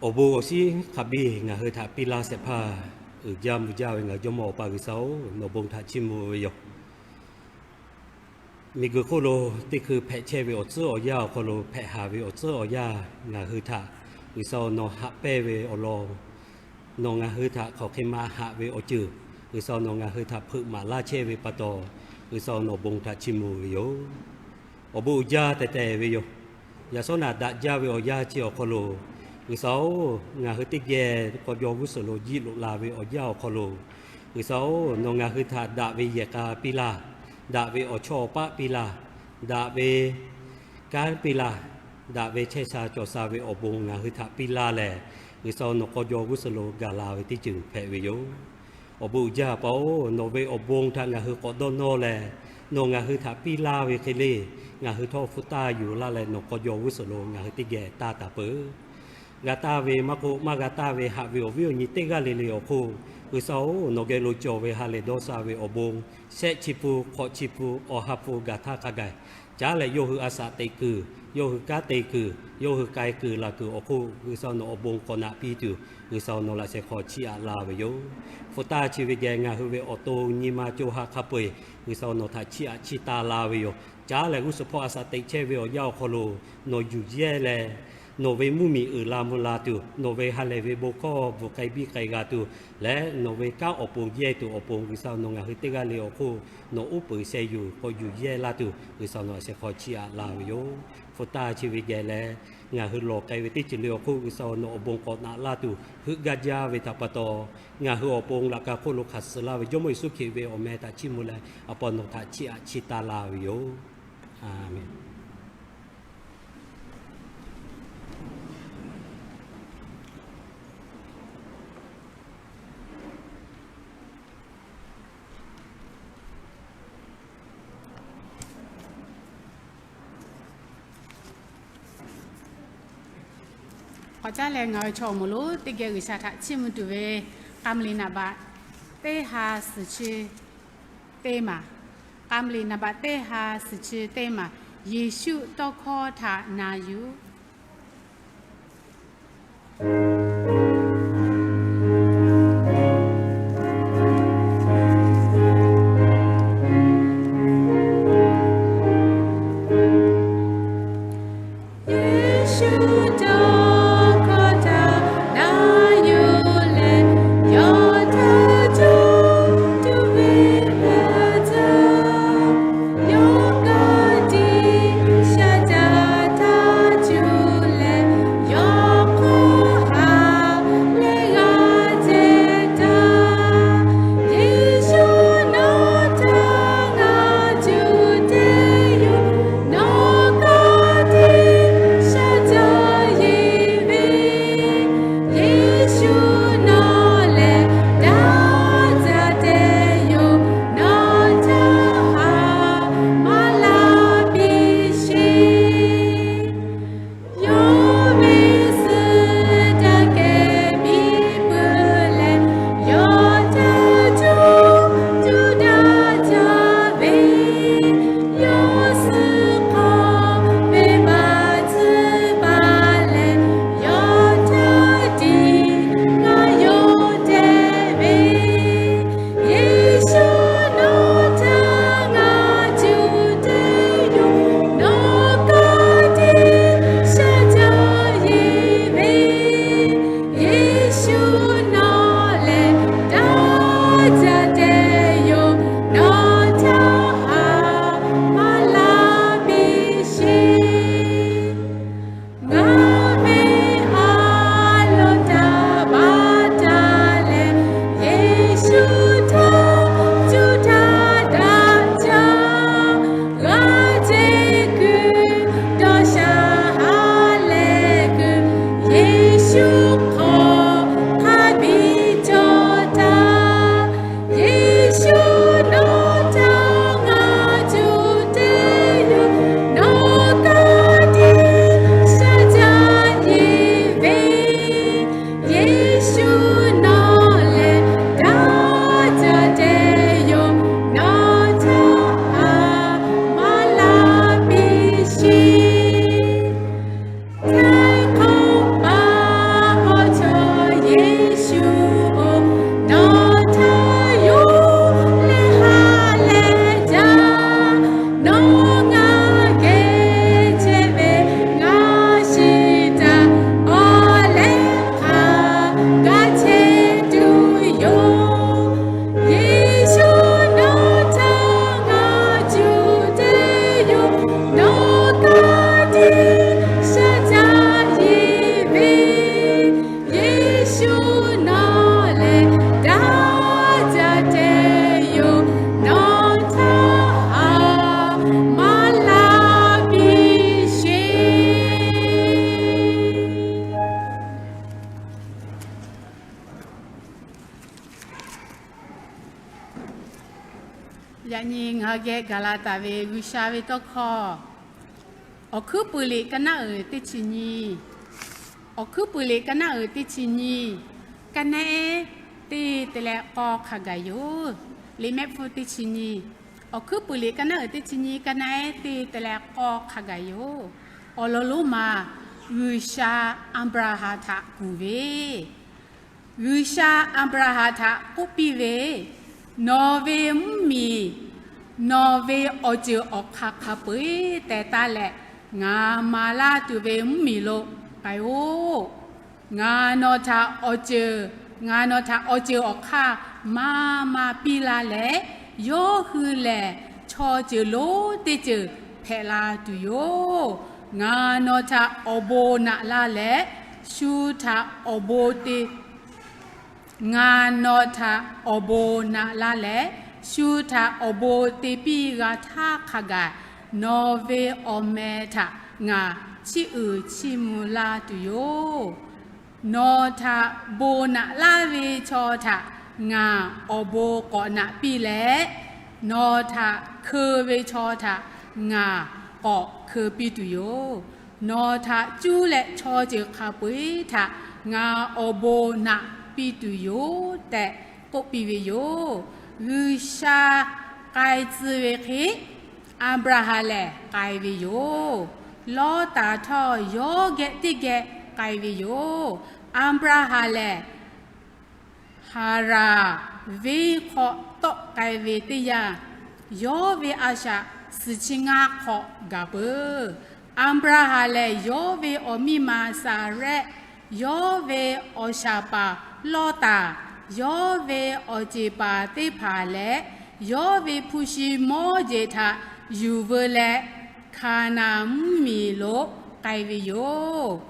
Awˬ bon awˬ shinˉ hk'a biˇ ngaˬ hui htaꞈ piˇ laˇ shehˍ hpaˇ uiˍ jaˇ mvuh jaˇ ve ngaˬ hui Jawˇmawˇ Awˬ pa G'uiˬsha-oˬ, nawˬ bon htaꞈ chiˇ mvuh ve yoˬ. Miˬguiˬ hk'oˆ lo teˇ hkui hpehꞈ chehˇ ve awˬ tcuhˉ awˬ yanˇ awˬ hk'aw lo hpehꞈ haˍ ve awˬ tcuhˉ awˬ yanˇ ngaˬ hui htaꞈ G'uiˬsha-oˬ, nawˬ haꞈ pehnˇ ve awˬ lawn, nawˬ ngaˬ hui htaꞈ hk'aˬ hk'e ma haꞈ ve awˬ ceuˬ, G'uiˬsha-oˬ, nawˬ ngaˬ hui htaꞈ hpeuꞈ maˍ laˇ chehˇ ve pa taw, G'uiˬsha-oˬ, nawˬ bon htaꞈ chiˇ mvuh ve yoˬ. Awˬ bon uiˍ jaˇ tehˬ tehˬ ve yoˬ. Yaꞈ shawˉ naꞈ daꞈ jaˇ ve awˬ yanˇ chi awˬ hk'aw lo, G'uiˬsha-oˬ, ngaˬ hui teˇ geh k'aw jaw g'uˇ suhˍ lo jiˇ loꞈ la ve awˬ yanˇ awˬ hk'aw lo, G'uiˬsha-oˬ, nawˬ ngaˬ hui htaꞈ daꞈ ve yehˬ k'a piˇ laˇ, daꞈ ve awˬ chawˇ awˬ paˆ piˇ laˇ, daꞈ ve kanˉ piˇ laˇ, daꞈ ve chehˇ sha cawˬ sha ve awˬ bon ngaˬ hui htaꞈ piˇ laˇ lehˬ, G'uiˬsha-oˬ, nawˬ k'aw jaw g'uˇ suhˍ lo gaˬ la ve teˇ ceuˬ hpehꞈ ve yoˬ. Awˬ bon uiˍ jaˇ pa-oˬ, nawˬ ve awˬ bon htaꞈ ngaˬ hui k'awꞈ dawˇ nawˇ leh, nawˬ ngaˬ hui htaꞈ piˇ laˇ ve hk'e le, ngaˬ hui htawˇ hpu taˇ yuˬ laˇ leh nawˬ k'aw jaw g'uˇ suhˍ lo ngaˬ hui teˇ geh taˇ taˍ peuˬ. G'a taˇ ve maˇ k'oˆ, maˇ g'a taˇ ve haꞈ ve awˬ viˉ awˬ nyi teˇ g'aˇ le le awˬ hk'oˆ, G'uiˬsha-oˬ, nawˬ geh lo cawˬ ve ha lehˬ dawˇ sha ve awˬ bon, shehˆ chi pun, hk'awꞈ chi pun, awˬ ha hpu gaˬ htaˇ hk'a gaˬ, caˉ leh yawˇ hui a shaꞈ teꞈ kuiˬ, yawˇ hui kanˉ te kuiˬ, yawˇ hui k'ai kuiˬ laˬ kuiˬ awˬ hk'oˆ, G'uiˬsha-oˬ, nawˬ awˬ bon k'awꞈ naꞈ piˇ tuˬ, G'uiˬsha-oˬ, nawˬ laꞈ sheh hk'aw chiˇ aꞈ laˇ ve yoˬ. Hpu taˇ chi ve geh ngaˬ hui ve awˬ to nyi ma co ha hk'a peu-eˬ, G'uiˬsha-oˬ, nawˬ htaꞈ chiˇ aꞈ chiˇ taˇ laˇ ve yoˬ. Caˉ lehˬ g'uˇ suhˍ hpawˇ a shaꞈ teꞈ chehˇ ve awˬ yanˇ awˬ hk'aw lo nawˬ yuˬ yehˇ leh, nawˬ ve mvuhˇmiˬ uiˍ la mvuh la tuˬ, nawˬ ve ha lehˬ ve bon hkawˇ bvuhˬ k'ai biˇ k'ai g'a tuˬ leh, nawˬ ve kanˉ awˬ pon yehˇ tuˬ awˬ pon G'uiˬsha-oˬ, nawˬ ngaˬ hui teˇ g'aˇ le awˬ hk'oˆ nawˬ uˉ peunˍ sheh yuˬ k'awꞈ yuˬ yehˇ laˇ tuˬ, G'uiˬsha-oˬ, nawˬ a sheh hk'aw chiˇ aꞈ laˇ ve yoˬ. Hpu taˇ chi ve geh leh, ngaˬ hui lawˬ k'ai ve teˇ ceuˬ le awˬ hk'oˆ G'uiˬsha-oˬ, nawˬ awˬ bon k'awꞈ naꞈ laˇ tuˬ heuˆ gaˇ jaˇ ve htaꞈ pa taw, ngaˬ hui awˬ pon laꞈ ka hk'oˆ lo hk'aˬ suh laˇ ve Jawˇmawˇ Yeˍsuˆ Hkriꞈ ve awˬ meh htaꞈ chiˇ mvuh leh, a pa nawˬ htaꞈ chiˇ aꞈ chiˇ taˇ laˇ ve yoˬ. Aˍmenˍ. K'awꞈ caˉ leh ngaˬ hui chaw awˬ moˍ lonˉ teˇ geh G'uiˬsha htaꞈ chiˇ mvuh tuˬ ve, k'a mvuh liꞈ naˍ baꞈ teˇ ha suhˍ chi teˇ maˬ, k'a mvuh liꞈ naˍ baꞈ teˇ ha suhˍ chi teˇ maˬ, Yeˍsuˆ tawˇ hkawˇ htaꞈ na yuˬ. Yaꞈ nyi ngaˬ hui geh gaˬ la taˍ ve G'uiˬsha ve tawˇ hkawˇ, Awˬ hkuiˉ puiˍ liꞈ ka naˆ uiˍ teˇ chi nyiˇ, Awˬ hkuiˉ puiˍ liꞈ ka naˆ uiˍ teˇ chi nyiˇ, ka naˆ ehˉ teˇ te leh k'awˇ hk'a gaˬ yoˬ. Liꞈ mehˆ hpfuhˇ teˇ chi nyiˇ, Awˬ hkuiˉ puiˍ liꞈ ka naˆ uiˍ teˇ chi nyiˇ, ka naˆ ehˉ teˇ te leh k'awˇ hk'a gaˬ yoˬ. Awˬ lawn lonˉ ma, G'uiˬsha Aˍbraˍhanˍ htaꞈ kuˬ ve, G'uiˬsha Aˍbraˍhanˍ htaꞈ k'oˆ piˇ ve, Nawˬ ve mvuhˇ miˬ, nawˬ ve awˬ ceuˬ awˬ hk'aˇ hk'a peu-eˬ teh taˉ leh, ngaˬ maˍ laˇ tuˬ ve mvuhˇ miˬ lo k'ai-oˆ. Ngaˬ nawˬ htaꞈ awˬ ceuˬ, ngaˬ nawˬ htaꞈ awˬ ceuˬ awˬ hk'aˇ maˇ maˇ piˇ laˇ leh, yawˇ hui lehˬ chaw ceuˬ lonˉ teˇ ceuˬ hpehꞈ la tuˬ yoˬ. Ngaˬ nawˬ htaꞈ awˬ bon naꞈ laˇ leh, shu htaꞈ awˬ bon te Ngaˬ nawˬ htaꞈ awˬ bon naꞈ laˇ leh, shu htaꞈ awˬ bon te piˇ g'a htaˇ hk'a gaˬ, nawˬ ve awˬ meh htaꞈ ngaˬ chiˇ uiˍ chiˇ mvuh laˇ tuˬ yoˬ. Nawˬ htaꞈ bon naꞈ laˇ ve chaw htaꞈ ngaˬ awˬ bon k'awꞈ naꞈ piˇ leh, nawˬ htaꞈ hkeu ve chaw htaꞈ ngaˬ k'awꞈ hkeu piˇ tuˬ yoˬ. Nawˬ htaꞈ cuˇ leh chaw ceuˬ hk'a peu-eˬ htaꞈ ngaˬ awˬ bon naꞈ piˇ tuˬ yoˬ tehꞈ k'oˆ piˇ ve yoˬ. G'uiˬsha k'ai tcuh ve hk'e, Aˍbraˍhanˍ lehˬ k'ai ve yoˬ. Lawˇtaˍ htawˇ yawˇ geh teˇ geh k'ai ve yoˬ. Aˍbraˍhanˍ lehˬ Haˍraˍ venˇ hk'aw tawˆ k'ai ve teˇ yanˇ, yawˇ ve a shaꞈ suhˍ chi ngaˇ hk'aw gaˬ peuˬ. Aˍbraˍhanˍ lehˬ, yawˇ ve awˬ miˇ ma Saˍrehˆ, yawˇ ve awˬ shaˍ paˍ Lawˇtaˍ, yawˇ ve awˬ ceˬ paˍ teˇ hpaˍ leh, yawˇ ve hpu shi mawˇ jeˬ htaꞈ yuˬ veu leh, Hkaˍnanˍ mvuhˇmiˬ lo k'ai ve yoˬ.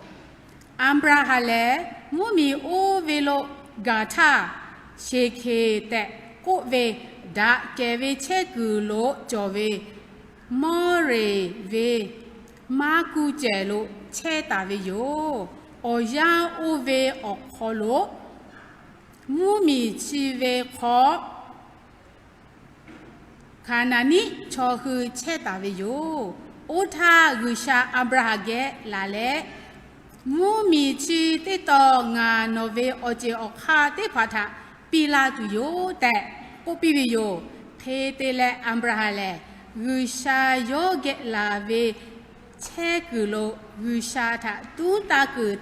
Aˍbraˍhanˍ lehˬ, mvuhˇmiˬ oˇ ve lo gaˬ htaˇ, Sheˍhkeˍ tehꞈ k'oˆ ve daꞈ kehˬ ve chehˇ kuiˬ lo cawˬ ve Mawˇreˍ ve maˇ kuˇ cehˬ lo chehˇ taˍ ve yoˬ. Awˬ yanˇ oˇ ve awˬ hk'aw lo mvuhˇmiˬ chi ve hk'aw Hkaˍnanˍ chaw hui chehˇ taˍ ve yoˬ. Oˇ htaˇ G'uiˬsha Aˍbraˍhanˍ geh laˬ leh, Mvuhˇmiˬ chi teˇ tawn ngaˬ nawˬ ve awˬ ceˬ awˬ hk'aˇ teˇ hpaˍ htaꞈ piˇ laˇ tuˬ yoˬ tehꞈ k'oˆ piˇ ve yoˬ. Hk'e te leh Aˍbraˍhanˍ lehˬ, G'uiˬsha yawˇ geh laˬ ve chehˇ kuiˬ lo G'uiˬsha htaꞈ tuˉ taˇ kuiˬ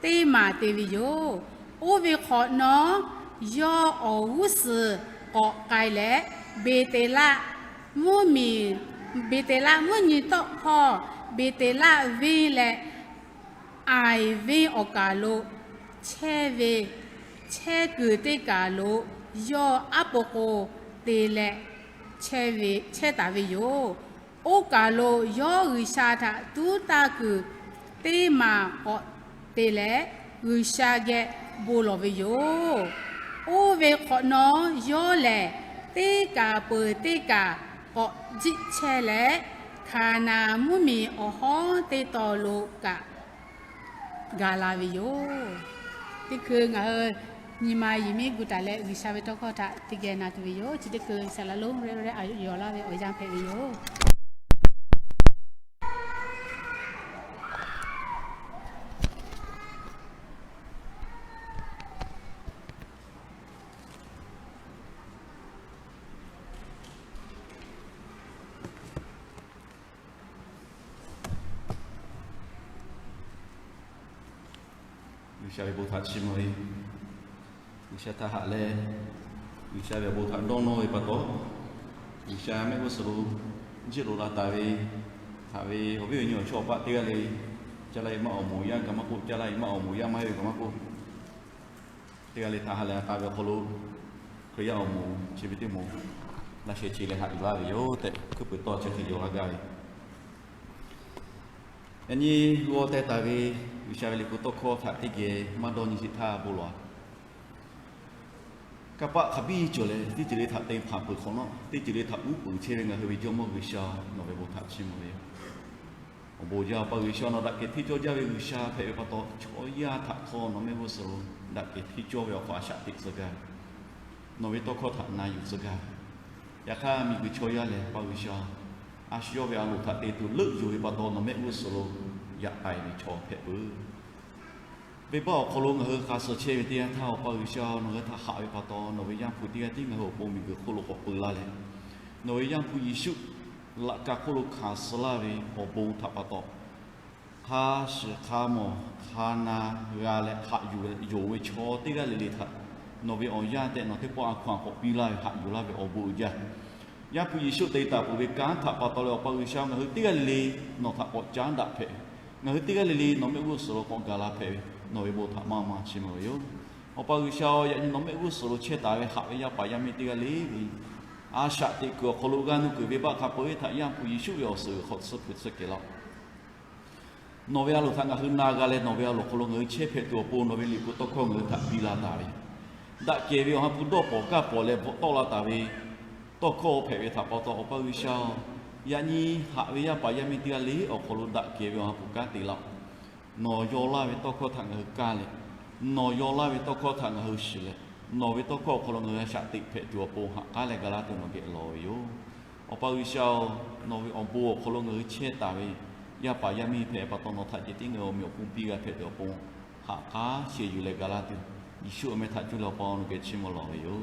teˇ maˬ te ve yoˬ. Oˇ ve hk'awꞈ nawˉ, yawˇ awˬ g'uˇ suhˍ k'awꞈ k'ai leh, Beˍteˍlaˆ mvuhˇmiˬ, Beˍteˍlaˆ mvuhˇ nyi tawˆ hpawˇ, Beˍteˍlaˆ venˇ leh Aˍiˍ venˇ awˬ kaˬ lo chehˇ ve chehˇ kuiˬ teˇ kaˬ lo yawˇ aˉ po k'o te leh chehˇ taˍ ve yoˬ. Oˇ kaˬ lo yawˇ G'uiˬsha htaꞈ tuˉ taˇ kuiˬ teˇ maˬ k'awꞈ te leh, G'uiˬsha geh bon lawˬ ve yoˬ. Oˇ ve hk'awꞈ nawˉ yawˇ lehˬ, teˇ kaˬ peuˬ teˇ kaˬ k'awꞈ jiˆ chehˇ leh, Hkaˍnanˍ mvuhˇmiˬ awˬ hawˉ teˇ tawn lo kaꞈ gaˬ la ve yoˬ. Teˇ hkui ngaˬ hui nyi ma yiˬ miˉ gu taˍ leh G'uiˬsha ve tawˇ hkawˇ htaꞈ teˇ geh na tuˬ ve yoˬ. Chi teˇ hkui saˍ laˍ lonˉ reh reh a yawˬ laˇ ve awˬ yanˇ hpehꞈ ve yoˬ. G'uiˬsha ve bon htaꞈ chiˇ mvuh ve, G'uiˬsha htaꞈ haꞈ leh, G'uiˬsha ve awˬ bon htaꞈ dawˇ nawˇ ve pa taw, G'uiˬsha mehˆ g'uˇ suhˍ lo jiˆ loꞈ la taˍ ve, haꞈ ve awˬ viˉ awˬ nyi awˬ chawˇ awˬ paˆ teˇ g'aˇ le, caˇ laˇ e maˇ awˬ moˍ yaˇ kaꞈ maˇ k'oˆ, caˇ laˇ e maˇ awˬ moˍ yaˇ maˇ heˆ ve kaꞈ maˇ k'oˆ, teˇ g'aˇ le htaꞈ ha lehˬ ha k'a ve awˬ hk'aw lo, Hkriꞈ yaˇ awˬ moˍ chi ve teˇ moˍ laˇ sheh chi leh haꞈ yuˬ laˇ ve yoˬ tehꞈ, hkuiˉ puiˍ tawˇ chi hk'e yaw laˇ gaˇ ve. Yaꞈ nyi g'aw teh taˍ ve G'uiˬsha ve liꞈ hpu tawˇ hkawˇ htaꞈ teˇ geh maˇ dawˇ nyi sheˍ htaˇ bon lawˬ-a. Kanˇ paˆ hk'a biˇ cawˬ leh, teˇ ceuˬ le htaꞈ te hpanˍ peuˬ hk'awꞈ nawˉ, teˇ ceuˬ le htaꞈ uˉ peunˍ chehˇ ve ngaˬ hui ve Jawˇmawˇ G'uiˬsha, nawˬ ve bon htaꞈ chiˇ mvuh ve yoˬ. Awˬ bon jaˇ pa G'uiˬsha, nawˬ daꞈ kehˬ hteˇ cawˇ jaˇ ve G'uiˬsha hpehꞈ ve pa taw, chaw yaˇ htaꞈ htawˇ nawˬ mehˆ g'uˇ suhˍ lo daꞈ kehˬ hteˇ cawˇ ve awˬ hk'aw a shaꞈ teꞈ tcuh gaˇ ve, nawˬ ve tawˇ hkawˇ htaꞈ na yuˬ tcuh gaˇ ve, Yaꞈ hk'aˇ, miˬguiˬ chaw yaˇ lehˬ, Awˬ pa G'uiˬsha, a shu yawˇ ve a loˍ htaꞈ te tuˬ leuˆ yuˬ ve pa taw, nawˬ mehˆ g'uˇ suhˍ lo yaꞈ k'ai ve chaw hpehꞈ peuˬ. Venˇbaˆ awˬ hk'aw lo ngaˬ hui hk'a suh chehˇ ve teˇ yanˇ htaˇ, Awˬ pa G'uiˬsha, nawˬ hui htaꞈ haꞈ ve pa taw, nawˬ ve Yaˇ hpu teˇ g'aˇ tiˉ ngaˬ hui awˬ pon miˬguiˬ hk'oˆ lo k'awꞈ peu laˇ leh, nawˬ ve Yaˇ hpu Yeˍsuˆ laꞈ ka hk'oˆ lo hkanˍ suh laˇ ve awˬ bon htaꞈ pa taw, hk'a shiˍ hk'a mawˬ hk'a na g'a leh haꞈ yuˬ yonˍ ve chaw teˇ g'aˇ le le htaꞈ nawˬ ve awˬ yaˇ tehꞈ nawˬ teˇ pawˆ a hkaw-anˬ k'awꞈ piˇ laˇ ve haꞈ yuˬ laˇ ve awˬ bon uiˍ jaˇ. Yaˇ hpu Yeˍsuˆ te taˍ peuˬ ve kanˉ htaꞈ pa taw leh, Awˬ pa G'uiˬsha, ngaˬ hui teˇ g'aˇ le le nawˬ htaꞈ k'awꞈ caˉ daꞈ hpehꞈ ve, ngaˬ hui teˇ g'aˇ le le nawˬ mehˆ g'uˇ suhˍ lo k'awꞈ gaˬ la hpehꞈ ve, nawˬ ve bon htaꞈ maˇ maˇ chiˇ mvuh ve yoˬ. Awˬ pa G'uiˬsha-oˬ, yaꞈ nyi nawˬ mehˆ g'uˇ suhˍ lo chehˇ taˍ ve haꞈ ve yaˇ paˍ yaˇ miˇ teˇ g'aˇ le le, a shaꞈ teꞈ kuiˬ awˬ hk'aw lo g'a nuˇ kuiˬ venˇbaˆ hk'a peu-eˬ htaꞈ Yaˇ hpu Yeˍsuˆ ve awˬ suhˍ g'uiˬ hk'aw tsuhˇ hpui tsuhˇ kehˬ laˇ-oˆ. Nawˬ ve a loˍ htaꞈ ngaˬ hui na g'a leh, nawˬ ve a loˍ hk'aw lo ngaˬ hui chehˇ hpehꞈ tuˬ awˬ pon nawˬ ve liꞈ hpu tawˇ hkawˇ ngaˬ hui htaꞈ piˇ la taˍ ve, daꞈ kehˬ ve Awˬ ha hpu dawˇ pawˍ kaˇ pawˍ leh bvuhꞈ tawˆ la taˍ ve tawˇ hkawˇ hpehꞈ ve htaꞈ pa taw, Awˬ pa G'uiˬsha-oˬ, yaꞈ nyi haꞈ ve yaˇ paˍ yaˇ miˇ teˇ g'aˇ le awˬ hk'aw lo daꞈ kehˬ ve Awˬ ha hpu kanˉ te laˇ-oˆ. Nawˬ yaw laˇ ve tawˇ hkawˇ htaꞈ ngaˬ hui kaˇ leh, nawˬ yaw laˇ ve tawˇ hkawˇ htaꞈ ngaˬ hui shiˍ leh, nawˬ ve tawˇ hkawˇ awˬ hk'aw lo ngaˬ hui a shaꞈ teꞈ hpehꞈ tuˬ awˬ pon haꞈ k'aˉ leh ga laˇ tuˬ nawˬ geh lawˬ ve yoˬ. Awˬ pa G'uiˬsha-oˬ, nawˬ ve awˬ bon awˬ hk'aw lo ngaˬ hui chehˇ taˍ ve yaˇ paˍ yaˇ miˇ hpehꞈ pa taw, nawˬ htaꞈ ceh tiˉ ngaˬ hui awˬ meꞈ awˬ hponˇ piˇ g'a hpehꞈ tuˬ awˬ pon haꞈ k'aˉ sheh yuˬ leh ga laˇ tuˬ, Yeˍsuˆ awˬ meh htaꞈ cuˇ leh Awˬ pa nawˬ geh chiˇ mvuh lawˬ ve yoˬ.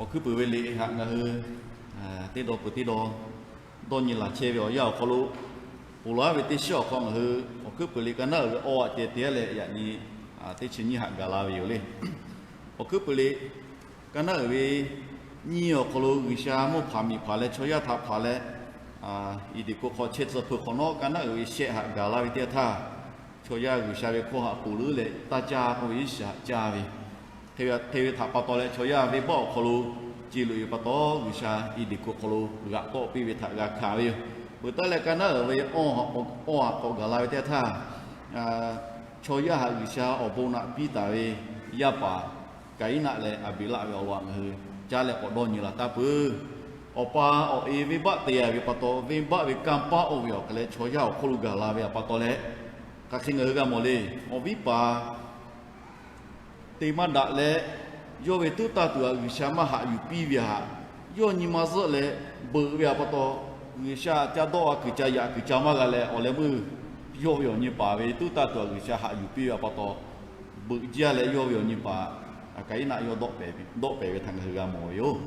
Awˬ hkuiˉ puiˍ ve liꞈ haꞈ ngaˬ hui teˇ dawˇ peuˬ teˇ dawˇ dawˇ nyi laˬ chehˇ ve awˬ yanˇ awˬ hk'aw lo, ponˬ laˬ ve teˇ shiˉ awˬ hk'aw ngaˬ hui awˬ hkuiˉ puiˍ liꞈ ka naˉ uiˍ ve awˇ aꞈ ceh te leh yaꞈ nyi teˇ chi nyiˇ haꞈ gaˬ la ve yoˬ le. Awˬ hkuiˉ puiˍ liꞈ ka naˉ uiˍ ve nyiˇ awˬ hk'aw lo G'uiˬsha mvuhˇ hpanˍ miˬ hpanˍ leh chaw yaˇ htaꞈ hpanˍ leh, Eˍdenˍ hkoˇ hk'aw chehˇ tcuh hpeuꞈ hk'awꞈ nawˉ, ka naˉ uiˍ ve shehˆ haꞈ gaˬ la ve teˇ yanˇ htaˇ, chaw yaˇ G'uiˬsha ve hkawˇ haꞈ ponˬ leuˉ leh taˇ caˇ k'oˆ ve iˉ shiˍ haꞈ caˇ ve, hk'e ve htaꞈ pa taw leh chaw yaˇ venˇbaˆ awˬ hk'aw lo ce loꞈ-e pa taw, G'uiˬsha Eˍdenˍ hkoˇ hk'aw lo g'aꞈ tawˆ piˇ ve htaꞈ g'a hkanˍ ve yoˬ. Peuˬ taˉ leh ka naˉ uiˍ ve awˇ haꞈ k'awꞈ gaˬ la ve teˇ yanˇ htaˇ, chaw yaˇ haꞈ G'uiˬsha awˬ bon naꞈ piˇ taˍ ve yaˇ paˍ Kaˍiˉnaˆ leh Aˍbeˍlaˆ ve awˬ lawn ngaˬ hui caˉ leh k'awꞈ dawˇ nyi laˬ taˍ peuˬ. Awˬ pa awˬ e venˇbaˆ te-a ve pa taw, venˇbaˆ ve kanˇ paˆ oˇ ve awˬ hk'e leh chaw yaˇ awˬ hk'oˆ lo gaˬ la ve pa taw leh, hk'aˬ hk'e ngaˬ hui g'a mawˬ le. Awˬ viˉ paˍ te maˇ daꞈ leh, yawˇ ve tuˉ taˇ tuˬ htaꞈ G'uiˬsha maˇ haꞈ yuˬ piˇ ve htaꞈ yawˇ nyi ma zuhˆ leh beuꞈ ve pa taw, G'uiˬsha ca dawˇ a kuiˬ ca yaꞈ kuiˬ ca maˇ g'a leh awˬ leh meuˇ yawˇ ve awˬ nyi paˍ ve tuˉ taˇ tuˬ htaꞈ G'uiˬsha haꞈ yuˬ piˇ ve pa taw, beuꞈ jaˇ leh yawˇ ve awˬ nyi paˍ Kaˍiˉnaˆ yawˇ dawˆ pehˍ ve htaꞈ ngaˬ hui g'a mawˬ ve yoˬ.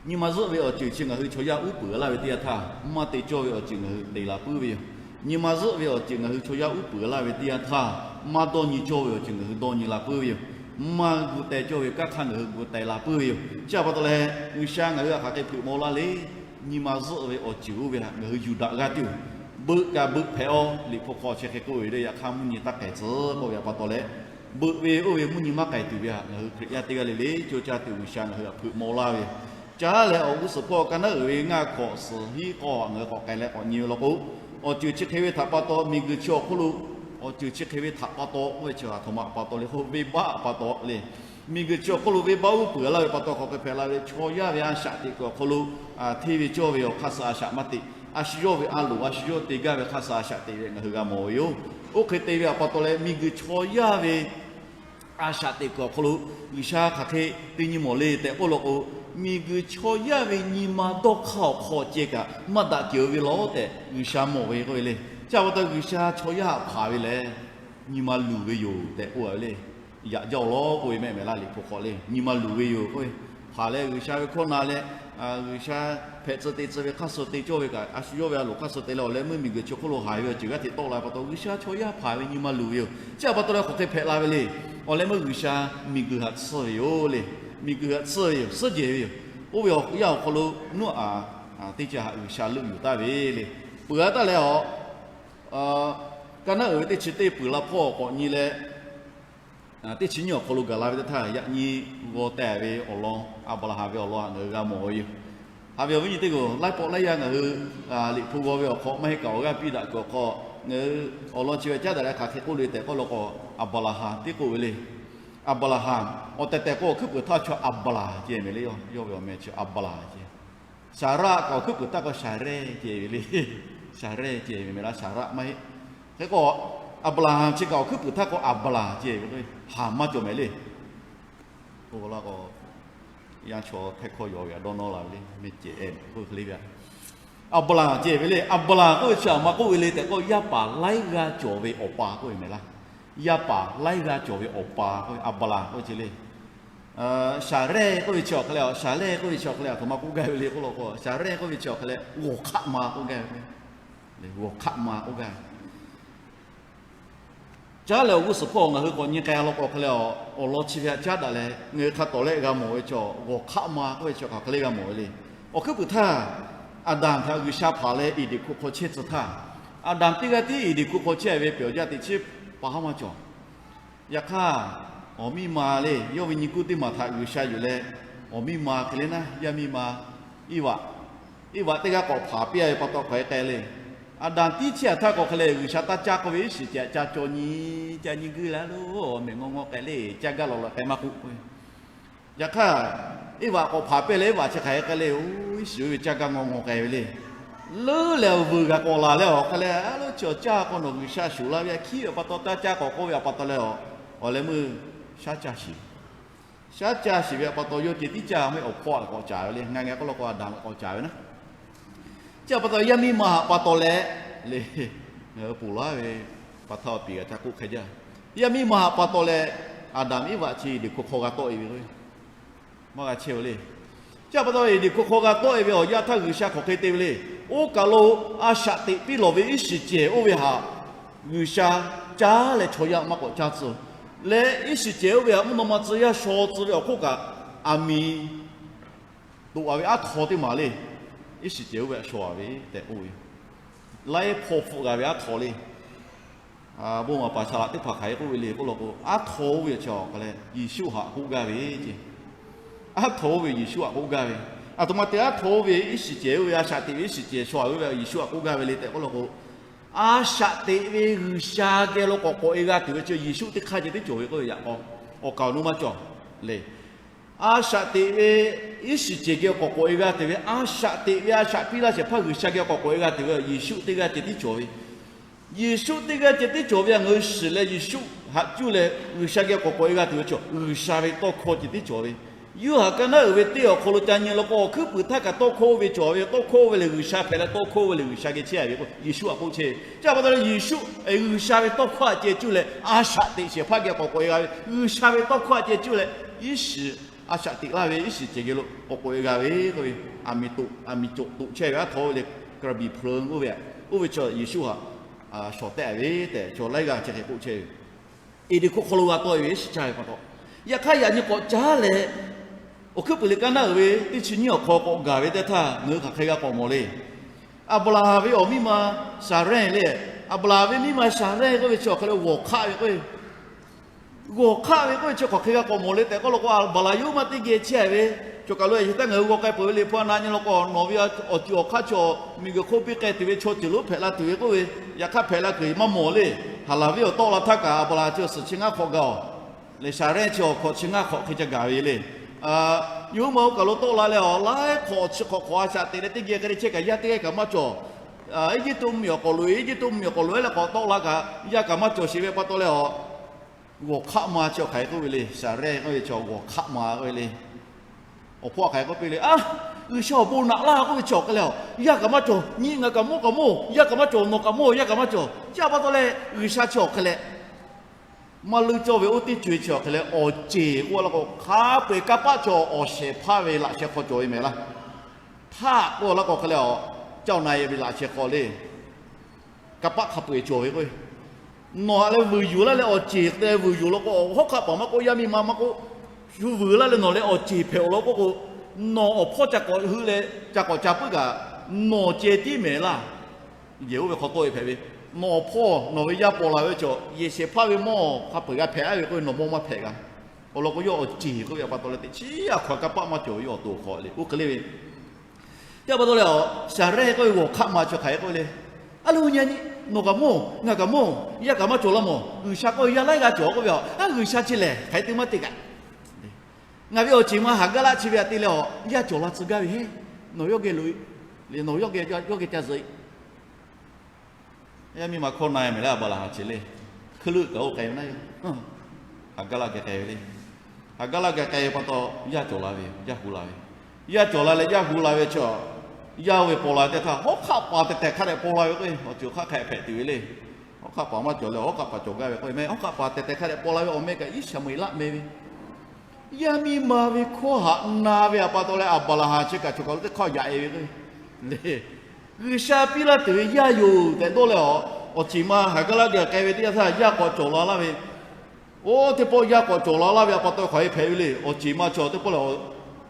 Nyi ma zuhˆ ve awˬ ceuˬ chi ngaˬ hui chaw yaˇ uˉ peunˍ laˇ ve teˇ yanˇ htaˇ, maˇ te cawˇ ve awˬ ceuˬ ngaˬ hui te la puiˉ ve yoˬ. Nyi ma zuhˆ ve awˬ ceuˬ ngaˬ hui chaw yaˇ uˉ peunˍ laˇ ve teˇ yanˇ htaˇ, maˇ dawˇ nyi cawˇ ve awˬ ceuˬ ngaˬ hui dawˇ nyi la puiˉ ve yoˬ. Maˇ gu teh cawˇ ve kanˉ hk'aˇ ngaˬ hui gu teh la puiˉ ve yoˬ. Chi htaꞈ pa taw leh, G'uiˬsha ngaˬ hui htaꞈ hk'aˬ hk'e hpeuꞈ maw laˇ le. Nyi ma zuhˆ ve awˬ ceuˬ oˇ ve htaꞈ ngaˬ hui yuˬ daꞈ g'a tuˬ, beuꞈ kaꞈ beuꞈ hpehꞈ-aw. Liꞈ hpu hk'aw chi hk'e k'oˆ ve le, yaꞈ hk'aˇ mvuhˇ nyi taˇ k'ai tcuh k'oˆ ve pa taw leh, beuꞈ ve oˇ ve mvuhˇ nyi maˇ k'ai tuˬ ve htaꞈ ngaˬ hui Hkriꞈ yaˇ teˇ g'aˇ le le co caˇ tuˬ G'uiˬsha ngaˬ hui htaꞈ hpeuꞈ maw laˇ ve yoˬ. Caˉ leh awˬ g'uˇ suhˍ hpawˇ ka naˉ uiˍ ve ngaˇ hkawꞈ suhˍ hiˉ k'awˇ htaꞈ ngaˬ hui k'awꞈ k'ai leh k'awꞈ nyi ve law k'o, awˬ ceuˬ chi hk'e ve htaꞈ pa taw miˬguiˬ chi awˬ hk'oˆ lo, awˬ ceuˬ chi hk'e ve htaꞈ pa taw k'oˆ ve chi a htoꞈ ma pa taw le k'o, venˇbaˆ pa taw le. Miˬguiˬ chi awˬ hk'oˆ lo venˇbaˆ uˉ peunˍ laˇ ve pa taw hk'aˬ hk'e hpehꞈ la ve le. Chaw yaˇ ve a shaꞈ teꞈ kuiˬ awˬ hk'aw lo hteˇ ve cawˇ ve awˬ hk'aˇ suh a shaꞈ maˇ teꞈ. A shu yawˇ ve a loˍ a shu yawˇ te gaˇ ve hk'aˇ suh a shaꞈ teꞈ ve ngaˬ hui g'a mawˬ ve yoˬ. Oˇ hk'e te ve htaꞈ pa taw leh miˬguiˬ chaw yaˇ ve a shaꞈ teꞈ kuiˬ awˬ hk'aw lo G'uiˬsha hk'aˬ hk'e te nyi mawˬ le tehꞈ k'oˆ law k'o, miˬguiˬ chaw yaˇ ve nyi ma dawˇ hk'aˇ awˬ hk'aw ceh kaꞈ maˇ daꞈ kehˬ-o ve law tehꞈ G'uiˬsha mawˬ ve k'oˆ ve le. Chi htaꞈ pa taw G'uiˬsha chaw yaˇ htaꞈ hpanˍ ve lehˬ, nyi ma luˬ ve yoˬ tehꞈ k'oˆ ve le. Yaꞈ jaˇ-oˬ law k'oˆ ve mehˆ mehˍ laˇ Liꞈ hpu hk'aw le. Nyi ma luˬ ve yoˬ k'oˆ ve, hpanˍ leh G'uiˬsha ve hkawˇ na leh, G'uiˬsha hpehꞈ tcuh te tcuh ve hk'aˇ suh te cawˇ ve kaꞈ, a shu yawˇ ve a loˍ hk'aˇ suh te leh awˬ leh meuˇ miˬguiˬ chi hk'oˆ lo haiˬ ve awˬ ceuˬ g'aˇ hteꞈ tawˆ la ve pa taw, G'uiˬsha chaw yaˇ hpanˍ ve nyi ma luˬ ve yoˬ. Chi htaꞈ pa taw leh hk'aˬ hk'e hpehꞈ la ve le. Awˬ leh meuˇ G'uiˬsha miˬguiˬ htaꞈ tsuhˇ ve yoˬ le. Miˬguiˬ htaꞈ tsuhˇ ve yoˬ. Suhˉ jehˬ ve yoˬ. Oˇ ve awˬ yanˇ awˬ hk'aw lo Noˉaꞈ teˇ caˇ htaꞈ G'uiˬsha leuˆ yuˬ taˍ ve le. Peuˬ-a taˍ leh a, ka naˉ uiˍ ve teˇ chi teˇ peuˬ la hpawˇ k'awꞈ nyi leh, teˇ chi nyiˇ awˬ hk'aw lo gaˬ la ve teˇ htaˇ, yaꞈ nyi g'aw teh ve awˬ lawn, Aˍbraˍhanˍ ve awˬ lawn htaꞈ ngaˬ hui g'a mawˬ ve yoˬ. Haꞈ ve awˬ viˉ nyi teˇ g'aˇ, laiˉ pawˆ laiˉ yaˇ ngaˬ hui Liꞈ hpu g'aw ve awˬ hk'aw maˇ heˆ kaꞈ awˬ g'aˇ piˇ daꞈ kuiˬ awˬ hk'aw, ngaˬ hui awˬ lawn chi ve caˉ daꞈ leh hk'aˬ hk'e k'oˆ le tehꞈ k'oˆ law k'o, Aˍbraˍhanˍ tiˉ k'oˆ ve le. Aˍbraˍhanˍ awˬ tehˬ tehˬ k'o awˬ hkuiˉ puiˍ htaˇ chaw Aˍbraˍ ceh mehˍ le. Yawˇ ve awˬ meh chi Aˍbraˍhanˍ ceh. Saˍraˆ kaꞈ awˬ hkuiˉ puiˍ htaˇ k'o Saˍrehˇ ceh ve le. Saˍrehˇ ceh ve mehˍ laˇ, Saˍraˆ maˇ heˆ. Hk'e k'o, Aˍbraˍhanˍ chi kaꞈ awˬ hkuiˉ puiˍ htaˇ k'o Aˍbraˍ ceh ve k'o, haˍ maˇ cawˬ mehˍ le. K'o la k'o, yaˇ chaw htehˇ hkawˇ yaw ve a dawˇ nawˇ la ve le, mehˍ cehˬ e k'oˆ hk'e le ve a. Aˍbraˍhanˍ ceh ve le. Aˍbraˍhanˍ k'oˆ ve chi a ma k'oˆ ve le tehꞈ k'o, yaˇ paˍ laiˉ g'aˇ cawˬ ve awˬ pa k'oˆ ve mehˍ laˇ. Yaˇ paˍ laiˉ g'aˇ cawˬ ve awˬ pa k'oˆ ve Aˍbraˍhanˍ k'oˆ ve chi le. Shaˍrehˇ k'oˆ ve chi awˬ hk'e leh, Shaˍrehˇ k'oˆ ve chi awˬ hk'e leh, aˬ htoꞈ ma k'oˆ gaˇ ve le k'oˆ la k'o, Shaˍrehˇ k'oˆ ve chi awˬ hk'e leh g'awˬ hk'aˆ ma k'oˆ gaˇ ve. G'awˬ hk'aˆ ma k'oˆ gaˇ ve. Caˉ leh awˬ g'uˇ suhˍ hpawˇ ngaˬ hui k'awꞈ nyi k'ai law k'o hk'e leh, awˬ lawn chi ve htaꞈ caˉ daꞈ leh ngaˬ hui hk'a tawˍ leh g'a mawˬ ve chaw, g'awˬ hk'aˆ ma k'oˆ ve chi hk'aˬ hk'e le g'a mawˬ ve le. Awˬ hkuiˉ puiˍ htaˇ, Aˍdanˍ htaꞈ G'uiˬsha hpanˍ leh Eˍdenˍ hkuˆ hk'aw chehˇ tcuh htaˇ, Aˍdanˍ teˇ g'aˇ tiˉ Eˍdenˍ hkuˆ hk'aw chehˇ ve pehˬ awˬ jaˇ teꞈ chiˉ pa haˉ maˇ cawˬ. Yaꞈ hk'aˇ, awˬ miˇ ma le, yawˇ ve nyi kuˇ teˇ maˬ htaꞈ G'uiˬsha yuˬ leh, awˬ miˇ ma hk'e le naˉ, yaˇ miˇ ma Iˉvaꞈ, Iˉvaꞈ teˇ g'aˇ k'awꞈ hpanˍ piˇ a ve pa taw hk'aˬ hk'e k'ai le. Aˍdanˍ tiˉ chehˇ a htaˇ k'awꞈ hk'e leh G'uiˬsha taˇ caˇ k'oˆ ve iˉ shiˍ ceh ca caw nyi, ca nyi guiˇ la lo, mehˬ ngaw ngaw k'ai le, caˇ gaˇ lawꞈ lawꞈ k'ai maˇ k'oˆ k'o. Yaꞈ hk'aˇ, Iˉvaꞈ k'awꞈ hpanˍ piˇ leh Iˉvaꞈ chi hk'aˬ hk'e k'ai le, oˇ iˉ shiˍ oˇ ve caˇ gaˇ ngaw ngaw k'ai ve le. Leuˉ leh vuiˬ g'a k'awꞈ laˬ leh awˬ hk'e leh, a lo chi awˬ caˇ k'o nawˬ G'uiˬsha shuˍ laˇ ve a hkiˉ ve pa taw taˇ caˇ k'awꞈ k'oˆ ve a pa taw leh, awˬ leh meuˇ shaˉ caˇ shiˍ shaˉ caˇ shiˍ ve a pa taw yawˇ ceh tiˉ caˇ maˇ heˆ, awˬ hpawˇ a k'awꞈ caˍ ve le. Ngaˬ ngaˬ k'oˆ la k'o Aˍdanˍ k'awꞈ caˍ ve naˉ. Chi a pa taw yaˇ miˇ ma htaꞈ pa taw leh, le, ngaˬ hui ponˬ laˇ ve pa htaˇ awˬ piˍ g'a ca k'oˆ hk'e jaˇ. Yaˇ miˇ ma htaꞈ pa taw leh, Aˍdanˍ Iˉvaꞈ chi Eˍdenˍ hk'aw hk'aw g'a tawˆ e ve k'o, maˇ g'a chehˇ ve le. Chi a pa taw Eˍdenˍ hk'aw hk'aw g'a tawˆ e ve awˬ yanˇ htaˇ G'uiˬsha hk'aˬ hk'e te ve le. Oˇ kaˬ lo a shaꞈ teꞈ piˇ lawˬ ve iˉ shiˍ cehˬ oˇ ve htaꞈ G'uiˬsha caˇ leh chaw yaˇ maˇ k'awꞈ caˇ tcuh leh, iˉ shiˍ cehˬ oˇ ve htaꞈ mvuhˇ naw ma tcuh yaˇ shaw tcuh ve awˬ hk'oˆ kaꞈ, aˬ miˍ toꞈ a ve aˉ htaw teˇ maˬ le. Iˉ shiˍ cehˬ oˇ ve htaꞈ shaw a ve tehꞈ k'oˆ ve, laiˉ hpawˇ hpfuhˆ g'a ve aˉ htaw le. Bon maˍ paˍ shaˍ laꞈ teˇ hpaˍ hk'aˬ hk'e k'oˆ ve le k'oˆ la k'o, aˉ htaw oˇ ve chi awˬ hk'a leh Yeˍsuˆ htaꞈ k'oˆ gaˇ ve ce. Aˉ htaw oˇ ve Yeˍsuˆ htaꞈ k'oˆ gaˇ ve. Aˬ htoꞈ ma te aˉ htaw oˇ ve iˉ shiˍ cehˬ oˇ ve a shaꞈ teꞈ ve iˉ shiˍ cehˬ shaw a ve Yeˍsuˆ htaꞈ k'oˆ gaˇ ve le tehꞈ k'oˆ la k'o, a shaꞈ teꞈ ve G'uiˬsha geh lo k'awꞈ k'awꞈ e g'a tuˬ ve chi Yeˍsuˆ teˇ hk'aˇ ceh tiˉ cawˬ ve k'oˆ ve yaꞈ k'aw, awˬ kaˍ awˬ nu maˇ cawˬ le. A shaꞈ teꞈ ve iˉ shiˍ cehˬ geh k'awꞈ k'awꞈ e g'a tuˬ ve, a shaꞈ teꞈ ve a shaꞈ piˇ laˇ shehˍ hpaˇ G'uiˬsha geh k'awꞈ k'awꞈ e g'a tuˬ ve Yeˍsuˆ teˇ g'aˇ ceh tiˉ cawˬ ve. Yeˍsuˆ teˇ g'aˇ ceh tiˉ cawˬ ve htaꞈ ngaˬ hui shiˍ leh Yeˍsuˆ htaꞈ cuˇ leh G'uiˬsha geh k'awꞈ k'awꞈ e g'a tuˬ ve chaw, G'uiˬsha ve tawˇ hkawˇ ceh tiˉ cawˬ ve. Yawˇ htaꞈ ka naˉ uiˍ ve teˇ awˬ hk'aw lo ca nyi law k'o, awˬ hkuiˉ puiˍ htaˇ kaꞈ tawˇ hkawˇ oˇ ve cawˬ ve, tawˇ hkawˇ oˇ ve lehˬ G'uiˬsha hpehꞈ leh tawˇ hkawˇ oˇ ve lehˬ G'uiˬsha geh chehˇ a ve k'o, Yeˍsuˆ htaꞈ k'oˆ chehˇ ve. Chi a pa taw leh Yeˍsuˆ, G'uiˬsha ve tawˇ hkawˇ htaꞈ ceh cuˇ leh a shaꞈ teꞈ shehˍ hpaˇ geh k'awꞈ k'awꞈ e g'a ve, G'uiˬsha ve tawˇ hkawˇ htaꞈ ceh cuˇ leh iˉ shiˍ, a shaꞈ teꞈ laˇ ve iˉ shiˍ cehˬ geh lo k'awꞈ k'awꞈ e g'a ve k'oˆ ve, aˬ miˍ toꞈ, aˬ miˍ coꞈ toꞈ chehˇ ve aˉ htaw ve le, kaˍ biˍ hpeuꞈ oˇ ve, oˇ ve chaw Yeˍsuˆ htaꞈ shawˍ tehˆ ve tehꞈ chaw laiˉ g'aˇ chi hk'e k'oˆ chehˇ ve. Eˍdenˍ hk'aw hk'aw lo g'a tawˆ e ve iˉ shiˍ caˇ ve pa taw, yaꞈ hk'aˇ yaꞈ nyi k'awꞈ caˉ leh, awˬ hkuiˉ puiˍ leh ka naˉ uiˍ ve teˇ chi nyiˇ awˬ hk'aw k'awꞈ gaˬ ve teˇ htaˇ ngaˬ hui hk'aˬ hk'e g'a k'awꞈ mawˬ le. Aˍbraˍhanˍ ve awˬ miˇ ma Saˍrehˇ le. Aˍbraˍhanˍ ve miˇ ma Saˍrehˇ k'oˆ ve chi awˬ hk'e leh g'awˬ hk'aˆ ve k'o, g'awˬ hk'aˆ ve k'oˆ ve chi hk'aˬ hk'e g'a k'awꞈ mawˬ le tehꞈ k'oˆ la k'o, Baˍlaˍ yawˇ maˇ teˇ geh chehˇ ve, cawˬ kaˬ lo a yeˬ htaˇ ngaˬ hui g'aw k'ai peuˬ ve le, hpu a na nyi law k'o, nawˬ ve awˬ ceuˬ awˬ hk'aˇ chaw miˬguiˬ hk'oˆ piˇ k'ai tuˬ ve chaw ceuˬ lonˉ hpehꞈ la tuˬ ve k'oˆ ve, yaꞈ hk'aˇ hpehꞈ la kuiˬ maˇ mawˬ le. Haˍlaˍ venˇ awˬ tawˆ la htaˇ kaꞈ Aˍbraˍhanˍ chi awˬ suhˍ chi ngaˇ hk'awꞈ gaˬ-oˬ, leh Saˍrehˇ chi awˬ hk'awꞈ chi ngaˇ hk'awꞈ hk'e ca gaˬ ve le. Yawˇ hui ma oˇ kaˬ lo tawˆ la leh awˬ laiˉ hk'awꞈ chi hk'awꞈ hk'awꞈ a shaꞈ teꞈ leh teˇ geh hk'e le chehˇ kaꞈ yaˇ teˇ g'aˇ kaꞈ maˇ cawˬ. Eˇjiˇtuꞈ mvuhˇmiˬ awˬ k'awꞈ loꞈ-e, Eˇjiˇtuꞈ mvuhˇmiˬ awˬ k'awꞈ loꞈ-e leh k'awꞈ tawˆ la kaꞈ yaˇ kaꞈ maˇ cawˬ sheˍ ve pa taw leh awˬ g'awˬ hk'aˆ ma chi awˬ hk'aˬ hk'e k'oˆ ve le. Saˍrehˇ k'oˆ ve chi g'awˬ hk'aˆ ma k'oˆ ve le. Awˬ hpawˇ hk'aˬ hk'e k'oˆ piˇ le, a, G'uiˬsha awˬ bon naꞈ laˇ k'oˆ ve chi awˬ hk'e leh, yaˇ kaꞈ maˇ cawˬ, nyi ngaˬ kaꞈ mawˇ kaꞈ mawˇ, yaˇ kaꞈ maˇ cawˬ, nawˬ kaꞈ mawˇ, yaˇ kaꞈ maˇ cawˬ. Chi a pa taw leh G'uiˬsha chi awˬ hk'e leh maˇ leuˇ cawˇ ve oˇ teˇ co-e chi awˬ hk'e leh awˬ ceˬ k'oˆ la k'o, hk'a peu-eˬ kanˇ paˆ cawˬ awˬ shehˍ hpaˇ ve laꞈ sheh hk'aw cawˬ ve mehˍ laˇ. Htaˆ k'oˆ la k'o hk'e leh, caˇ na-e ve laꞈ sheh hk'aw le, kanˇ paˆ hk'a peu-eˬ cawˬ ve k'o, nawˬ htaꞈ leh vuiˬ yuˬ laˇ leh awˬ ceˬ te vuiˬ yuˬ law k'o, awˬ hawˉ hk'aˆ paˍ maˇ k'oˆ, yaˇ miˇ ma maˇ k'oˆ, shu vuiˬ laˇ leh nawˬ leh awˬ ceˬ hpehꞈ-oˬ law k'oˆ k'o, nawˬ awˬ hpawˇ ca k'awꞈ hui leh ca k'awꞈ ca puiˉ kaꞈ, nawˬ ceh tiˉ mehˍ laˇ. Yehˬ oˇ ve hk'aw tawˆ-e hpehꞈ ve, nawˬ awˬ hpawˇ nawˬ ve yaˇ paw la ve chaw yehˬ shehˍ hpaˇ ve mawˇ hk'a peu-eˬ g'a hpehꞈ-a ve k'o, nawˬ mawˇ maˇ hpehꞈ g'a. Awˬ lawn k'o, yawˇ awˬ ceˬ k'oˆ ve a pa taw leh teꞈ chiˉ a hkaw-anˬ kanˇ paˆ maˇ cawˬ ve yawˇ awˬ to awˬ hk'aw le. Oˇ hk'e le ve, chi a pa taw leh Saˍrehˇ k'oˆ ve g'awˬ hk'aˆ ma chi hk'aˬ hk'e k'oˆ le, a lo nyi a nyi, nawˬ kaꞈ mawˇ, ngaˬ kaꞈ mawˇ, yaˇ kaꞈ maˇ cawˬ laˇ mawˬ, G'uiˬsha k'oˆ ve yaˇ laiˉ g'aˇ cawˬ k'oˆ ve a, a G'uiˬsha chi lehˬ hk'aˬ hk'e te maˇ te kaꞈ, ngaˬ ve awˬ ceˬ ma haˍ gaˇ laˇ chi ve htaꞈ te leh awˬ yaˇ cawˬ la tcuh gaˇ ve heˆ. Nawˬ yawˇ geh loꞈ-e, nawˬ yawˇ geh ca zuhꞈ-e. Yaˇ miˇ ma hkawˇ na-e mehˍ laˇ, Aˍbraˍhanˍ chi le. hkui leuˆ kaꞈ oˇ k'ai ve naˉ yoˬ. Haˍgaˍlaˆ geh k'ai ve le. Haˍgaˍlaˆ geh k'ai ve pa taw, yaˇ cawˬ la ve, yaˇ hu la ve. Yaˇ cawˬ la leh yaˇ hu la ve chi, yaˇ oˇ ve paw la teˇ htaˇ, hawˉ hk'aˆ paˍ tehˬ tehˬ hk'a dehꞈ paw la ve k'o, awˬ ceuˬ hk'aˆ hk'a hpehꞈ tuˬ ve le. Hawˉ hk'aˆ paˍ maˇ cawˬ leh, hawˉ hk'aˆ paˍ cawˬ gaˇ ve k'o, meh hawˉ hk'aˆ paˍ tehˬ tehˬ hk'a dehꞈ paw la ve awˬ meh kaꞈ Iˉsaˍmuˍeˍlaˆ meh ve. Yaˇ miˇ ma ve hkawˇ haꞈ na ve pa taw leh, Aˍbraˍhanˍ chi kaꞈ choˬ kaˬ lo teˇ hk'aˇ yaꞈ e ve k'o, le, G'uiˬsha piˇ laˇ tuˬ ve yaˇ yoˬ tehꞈ dawˇ leh, awˬ ceˬ ma Haˍgaˍlaˆ geh k'ai ve teˇ yanˇ htaˇ, yaˇ k'awꞈ cawˬ la laˇ ve. Oˇ teˇ pawˆ yaˇ k'awꞈ cawˬ la laˇ ve pa taw hk'aˬ hk'e hpehꞈ ve le. Awˬ ceˬ ma chaw teˇ pawˆ lehˬ,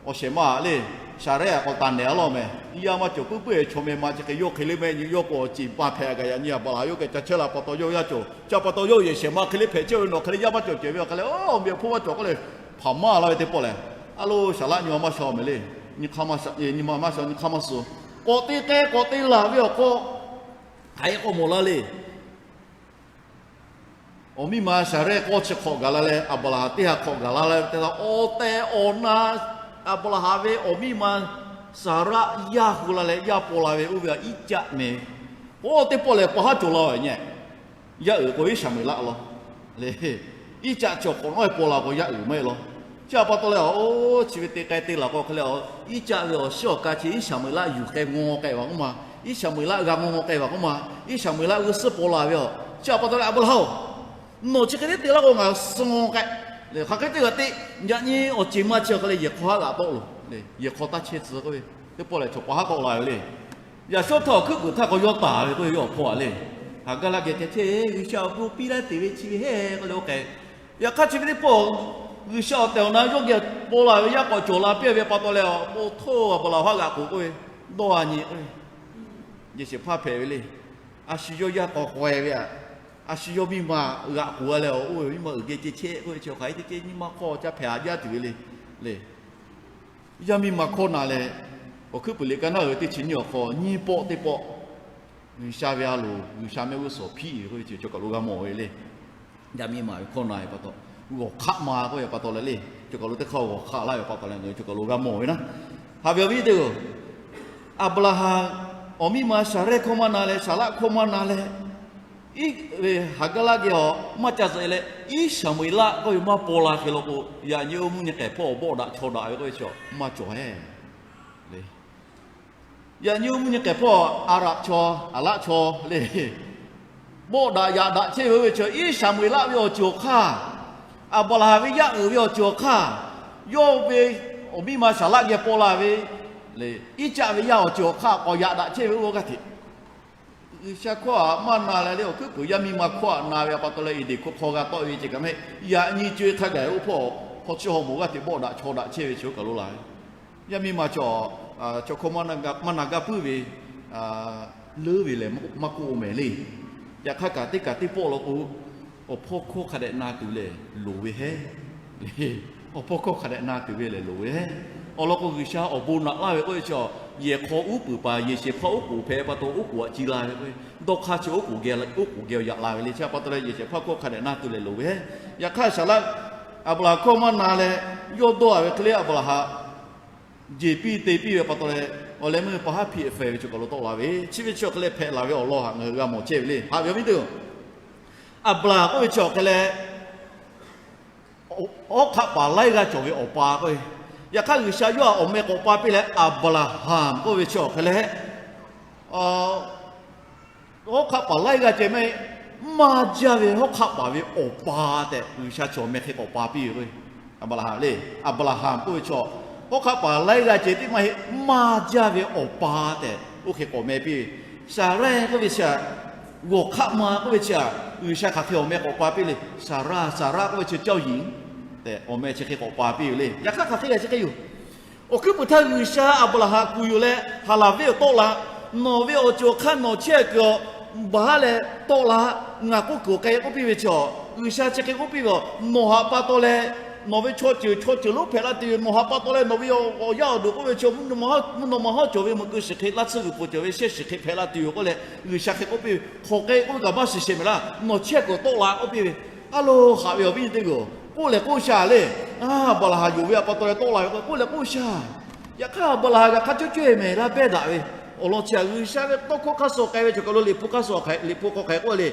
awˬ shehˍ ma le, Saˍrehˇ k'awꞈ taˍ nehˬ a laˇ meh. Yaˇ maˇ cawˬ puiˉ puiˉ e chaw meh ma chi hk'e yawˇ hk'e le meh nyi yawˇ k'o, awˬ ceˬ ma hpehꞈ a kaꞈ yaꞈ nyi Aˍbraˍhanˍ yawˇ geh ca chehˇ la pa taw yawˇ yaˇ cawˬ. Chi pa taw yawˇ yehˬ shehˍ ma hk'e le hpehꞈ chehˇ ve nawˬ hk'e le yaˇ maˇ cawˬ cehˬ ve awˬ hk'e le, awˬ meh awˬ hpon maˇ cawˬ k'oˆ leh, hpaˍ maˇ la ve teˇ pawˆ lehˬ, a lo Saˍlaˆ nyi ma maˇ sha meh le. Nyi hk'aˇ maˇ sha, nyi ma maˇ sha, nyi hk'aˇ maˇ suh. K'awꞈ te k'ai k'awꞈ te laˬ ve awˬ hk'aw, hk'aˬ hk'e k'awꞈ mawˬ la le. Awˬ miˇ ma Saˍrehˇ k'awˇ chi hk'awꞈ gaˬ la leh, Aˍbraˍhanˍ teˇ ha hk'awꞈ gaˬ la leh, te la awˬ tehˬ awˬ na Aˍbraˍhanˍ ve awˬ miˇ ma Saˍraˆ yaˇ hu la leh yaˇ paw la ve oˇ ve Iˉcaˆ meh. Oˇ teˇ pawˆ lehˬ pa haˉ cawˬ la ve nyi. Yaˇ uiˍ k'o Iˉsaˍmuˍeˍlaˆ law. Le, Iˉcaˆ chi awˬ hk'awꞈ nawˉ e paw la k'o yaˇ uiˍ maˇ heˆ law. Chi pa taw leh, oˇ chi ve te k'ai te laˬ k'o hk'e leh, Iˉcaˆ ve awˬ shiˉ awˬ ka chi Iˉsaˍmuˍeˍlaˆ yuˬ k'ai ngaw ngaw k'ai ve k'oˆ ma, Iˉsaˍmuˍeˍlaˆ g'a ngaw ngaw k'ai ve k'oˆ ma, Iˉsaˍmuˍeˍlaˆ g'uˇ suhˉ paw la ve a. Chi pa taw leh Aˍbraˍhanˍ-oˬ, nawˬ chi hk'e te te laˇ k'o ngaˬ suh ngaw k'ai. Hk'aˬ hk'e te g'a te, yaꞈ nyi awˬ ceˬ ma chi hk'e leh yehˬ hk'aw haˉ g'aꞈ tawˆ loˬ. Yehˬ hk'aw taˇ chehˇ tcuh k'oˆ ve, teˇ pawˆ lehˬ chaw pa haˉ k'awꞈ la ve le. Yaꞈ shawˉ htaˇ awˬ hkuiˉ puiˍ htaˇ k'aw yawˇ taˍ ve k'oˆ ve, yawˇ awˬ hpawˇ a le. Haˍgaˍlaˆ geh ceh chehˇ, G'uiˬsha awˬ bon piˇ laˇ te ve chi ve heˆ k'oˆ leh oˇ k'ai. Yaꞈ hk'aˇ chi ve teˇ pawˆ G'uiˬsha awˬ tehˬ awˬ na yawˇ geh paw la ve yaˇ k'awꞈ cawˬ la piˇ ve pa taw leh, awˬ pon htawˇ Aˍbraˍhanˍ haˉ g'aꞈ k'oˬ k'oˆ ve, dawˇ a nyi k'oˆ ve, yehˬ shehˍ hpaˇ hpehꞈ ve le. A shu yawˇ yaˇ k'awꞈ k'aweh ve a, a shu yawˇ miˇ ma g'aꞈ k'oˬ a leh, oˇ ve miˇ ma uiˍ geh ceh chehˇ k'oˆ ve chi hk'aˬ hk'e te ceh nyi ma hk'aw ca hpehꞈ haꞈ jaˇ tuˬ ve le. Le, yaˇ miˇ ma hkawˇ na leh, awˬ hkuiˉ puiˍ liꞈ ka naˉ uiˍ teˇ chi nyiˇ awˬ hk'aw nyiˇ pawˆ teˇ pawˆ G'uiˬsha ve a loˍ, G'uiˬsha mehˆ g'uˇ suhˍ hpiˇ ve k'oˆ ve chi cawˬ kaˬ lo g'a mawˬ ve le. Yaˇ miˇ ma ve hkawˇ na ve pa taw, g'awˬ hk'aˆ ma k'oˆ ve pa taw leh le, cawˬ kaˬ lo teˇ hk'aˇ g'awˬ hk'aˆ laˇ ve pa taw leh ngaˬ hui cawˬ kaˬ lo g'a mawˬ ve naˉ. Haꞈ ve awˬ viˉ teˇ-oˬ, Aˍbraˍhanˍ awˬ miˇ ma Saˍrehˇ hkawˇ maˇ na leh, Saˍlaˆ hkawˇ maˇ na leh, iˉ ve Haˍgaˍlaˆ geh awˬ maˇ ca zuhꞈ e leh, Iˉsaˍmuˍeˍlaˆ k'oˆ ve maˇ paw la hk'e law k'o, yaꞈ nyi oˇ mvuhˇ nyi k'ehˬ hpawˇ awˬ bawˆ daꞈ chaw daꞈ ve k'oˆ ve chi maˇ cawˬ heˆ. Yaꞈ nyi oˇ mvuhˇ nyi k'ehˬ hpawˇ Aˍraꞈ chaw, Aˍlaˆ chaw le, bawˆ daꞈ yaꞈ daꞈ chehˇ ve oˇ ve chi Iˉsaˍmuˍeˍlaˆ ve awˬ ceuˬ awˬ hk'aˇ, Aˍbraˍhanˍ ve yaˇ uiˍ ve awˬ ceuˬ awˬ hk'aˇ, yawˇ ve awˬ miˇ ma Saˍlaˆ geh paw la ve le, Iˉcaˆ ve yaˇ awˬ ceuˬ awˬ hk'aˇ k'awꞈ yaꞈ daꞈ chehˇ ve oˇ g'aˇ hteꞈ G'uiˬsha hkawˇ htaꞈ maˇ na leh le, awˬ hkuiˉ puiˍ yaˇ miˇ ma hkawˇ htaꞈ na ve pa taw leh, Eˍdenˍ hkawˇ hk'aw g'a tawˆ ve ceh kaꞈ mehˆ, yaꞈ nyi co-e hk'a gaˬ oˇ hpawˇ hk'aw chi haw moˍ g'aˇ hteꞈ bawˆ daꞈ chaw daꞈ chehˇ ve chi oˇ kaˬ lo la ve. Yaˇ miˇ ma chaw, chaw hkawˇ maˇ na g'a puiˉ ve, leuˉ ve lehˬ maˇ k'oˆ mehˍ le. Yaꞈ hk'aˇ kaꞈ teˇ kaˬ teˇ pawˆ law k'o, awˬ hpawˇ hkawˇ hk'a dehꞈ na tuˬ lehˬ loˍ ve heˆ. Awˬ hpawˇ hkawˇ hk'a dehꞈ na tuˬ ve lehˬ loˍ ve heˆ. Awˬ lawn k'o, G'uiˬsha awˬ bon naꞈ laˇ ve k'oˆ ve chi, yehˬ hk'aw uˉ peunˍ paˍ yehˬ shehˍ hpaˇ oˉ k'oˍ hpehꞈ pa taw, oˉ k'oˍ aꞈ ci la ve k'o, dawˇ hk'aˇ chi oˉ k'oˍ geh, oˉ k'oˍ geh yaꞈ la ve le. Chi pa taw leh yehˬ shehˍ hpaˇ hkawˇ hk'a dehꞈ na tuˬ lehˬ loˍ ve heˆ. Yaꞈ hk'aˇ Saˍlaˆ, Aˍbraˍhanˍ hkawˇ maˇ na leh, yawˇ dawˇ a ve hk'e le Aˍbraˍhanˍ jeˬ piˇ te piˇ ve pa taw leh, awˬ leh meuˇ pa haˉ hpiˇ hpehꞈ ve chi kaˬ lo tawˆ la ve, chi ve chi awˬ hk'e leh hpehꞈ la ve awˬ lawn htaꞈ ngaˬ hui g'a mawˬ chehˇ ve le. Haꞈ ve awˬ viˉ teˇ-oˬ, Aˍbraˍhanˍ k'oˆ ve chi awˬ hk'e leh, hawˉ hk'aˆ paˍ laiˉ g'aˇ cawˬ ve awˬ pa k'oˆ ve. Yaꞈ hk'aˇ G'uiˬsha yawˇ htaꞈ awˬ meh k'awꞈ pa piˇ leh Aˍbraˍhanˍ k'oˆ ve chi awˬ hk'e leh, hawˉ hk'aˆ paˍ laiˉ g'aˇ ceh mehˆ, maˇ jaˇ ve hawˉ hk'aˆ paˍ ve awˬ pa tehꞈ G'uiˬsha chaw meh hk'e k'awꞈ pa piˇ ve k'o, Aˍbraˍhanˍ le, Aˍbraˍhanˍ k'oˆ ve chaw, hawˉ hk'aˆ paˍ laiˉ g'aˇ ceh tiˉ maˇ heˆ, maˇ jaˇ ve awˬ pa tehꞈ oˇ hk'e k'awꞈ meh piˇ ve. Saˍrehˇ k'oˆ ve chi htaꞈ, g'awˬ hk'aˆ ma k'oˆ ve chi htaꞈ G'uiˬsha hk'aˬ hk'e awˬ meh k'awꞈ pa piˇ le. Saˍraˆ, Saˍraˆ k'oˆ ve chi เจ้าหญิง tehꞈ awˬ meh chi hk'e k'awꞈ pa piˇ ve le. Yaꞈ hk'aˇ hk'aˬ hk'e g'a chi hk'e yoˬ. Awˬ hkuiˉ puiˍ htaˇ G'uiˬsha Aˍbraˍhanˍ kuˬ yuˬ leh, Haˍlaˍ venˇ awˬ tawˆ la, nawˬ ve awˬ ceuˬ awˬ hk'aˇ nawˬ chehˇ kuiˬ awˬ baˬ haˉ leh tawˆ la, ngaˬ k'oˆ kuiˬ awˬ k'ai k'oˆ piˇ ve chi, G'uiˬsha chi hk'e k'oˆ piˇ ve, nawˬ htaꞈ pa taw leh nawˬ ve chaw ceuˬ chaw ceuˬ lonˉ hpehꞈ la tuˬ yoˬ. Nawˬ htaꞈ pa taw leh nawˬ ve awˬ yaˇ awˬ duˬ k'oˆ ve chi, mvuhˇ naw ma hawˉ cawˬ ve mvuhˇ kuˬ shiˍ hk'e laˇ tsuhˇ g'uiˬ pfuhˍ cawˬ ve shehˇ shiˍ hk'e hpehꞈ la tuˬ yoˬ k'oˆ leh, G'uiˬsha hk'e k'oˆ piˇ ve, hk'aˬ k'ai k'oˆ ve kaꞈ maˇ shiˍ shehˍ mehˍ laˇ, nawˬ chehˇ kuiˬ tawˆ la k'oˆ piˇ ve. A lo, haꞈ ve awˬ viˉ teˇ g'aˇ, k'oˆ lehˬ k'oˆ sha le, Aˍbraˍhanˍ yonˍ ve htaꞈ pa taw leh tawˆ la ve k'o, k'oˆ lehˬ k'oˆ sha. Yaꞈ hk'aˇ Aˍbraˍhanˍ g'a hk'a cawˇ cawˇ e mehˍ laˇ pehˇ daꞈ ve. Awˬ lawn chi htaꞈ G'uiˬsha ve tawˇ hkawˇ hk'a shuˍ k'ai ve cawˬ kaˬ lo Liꞈ hpu hk'a shuˍ hk'aˬ, Liꞈ hpu hk'aw hk'aˬ k'oˆ le,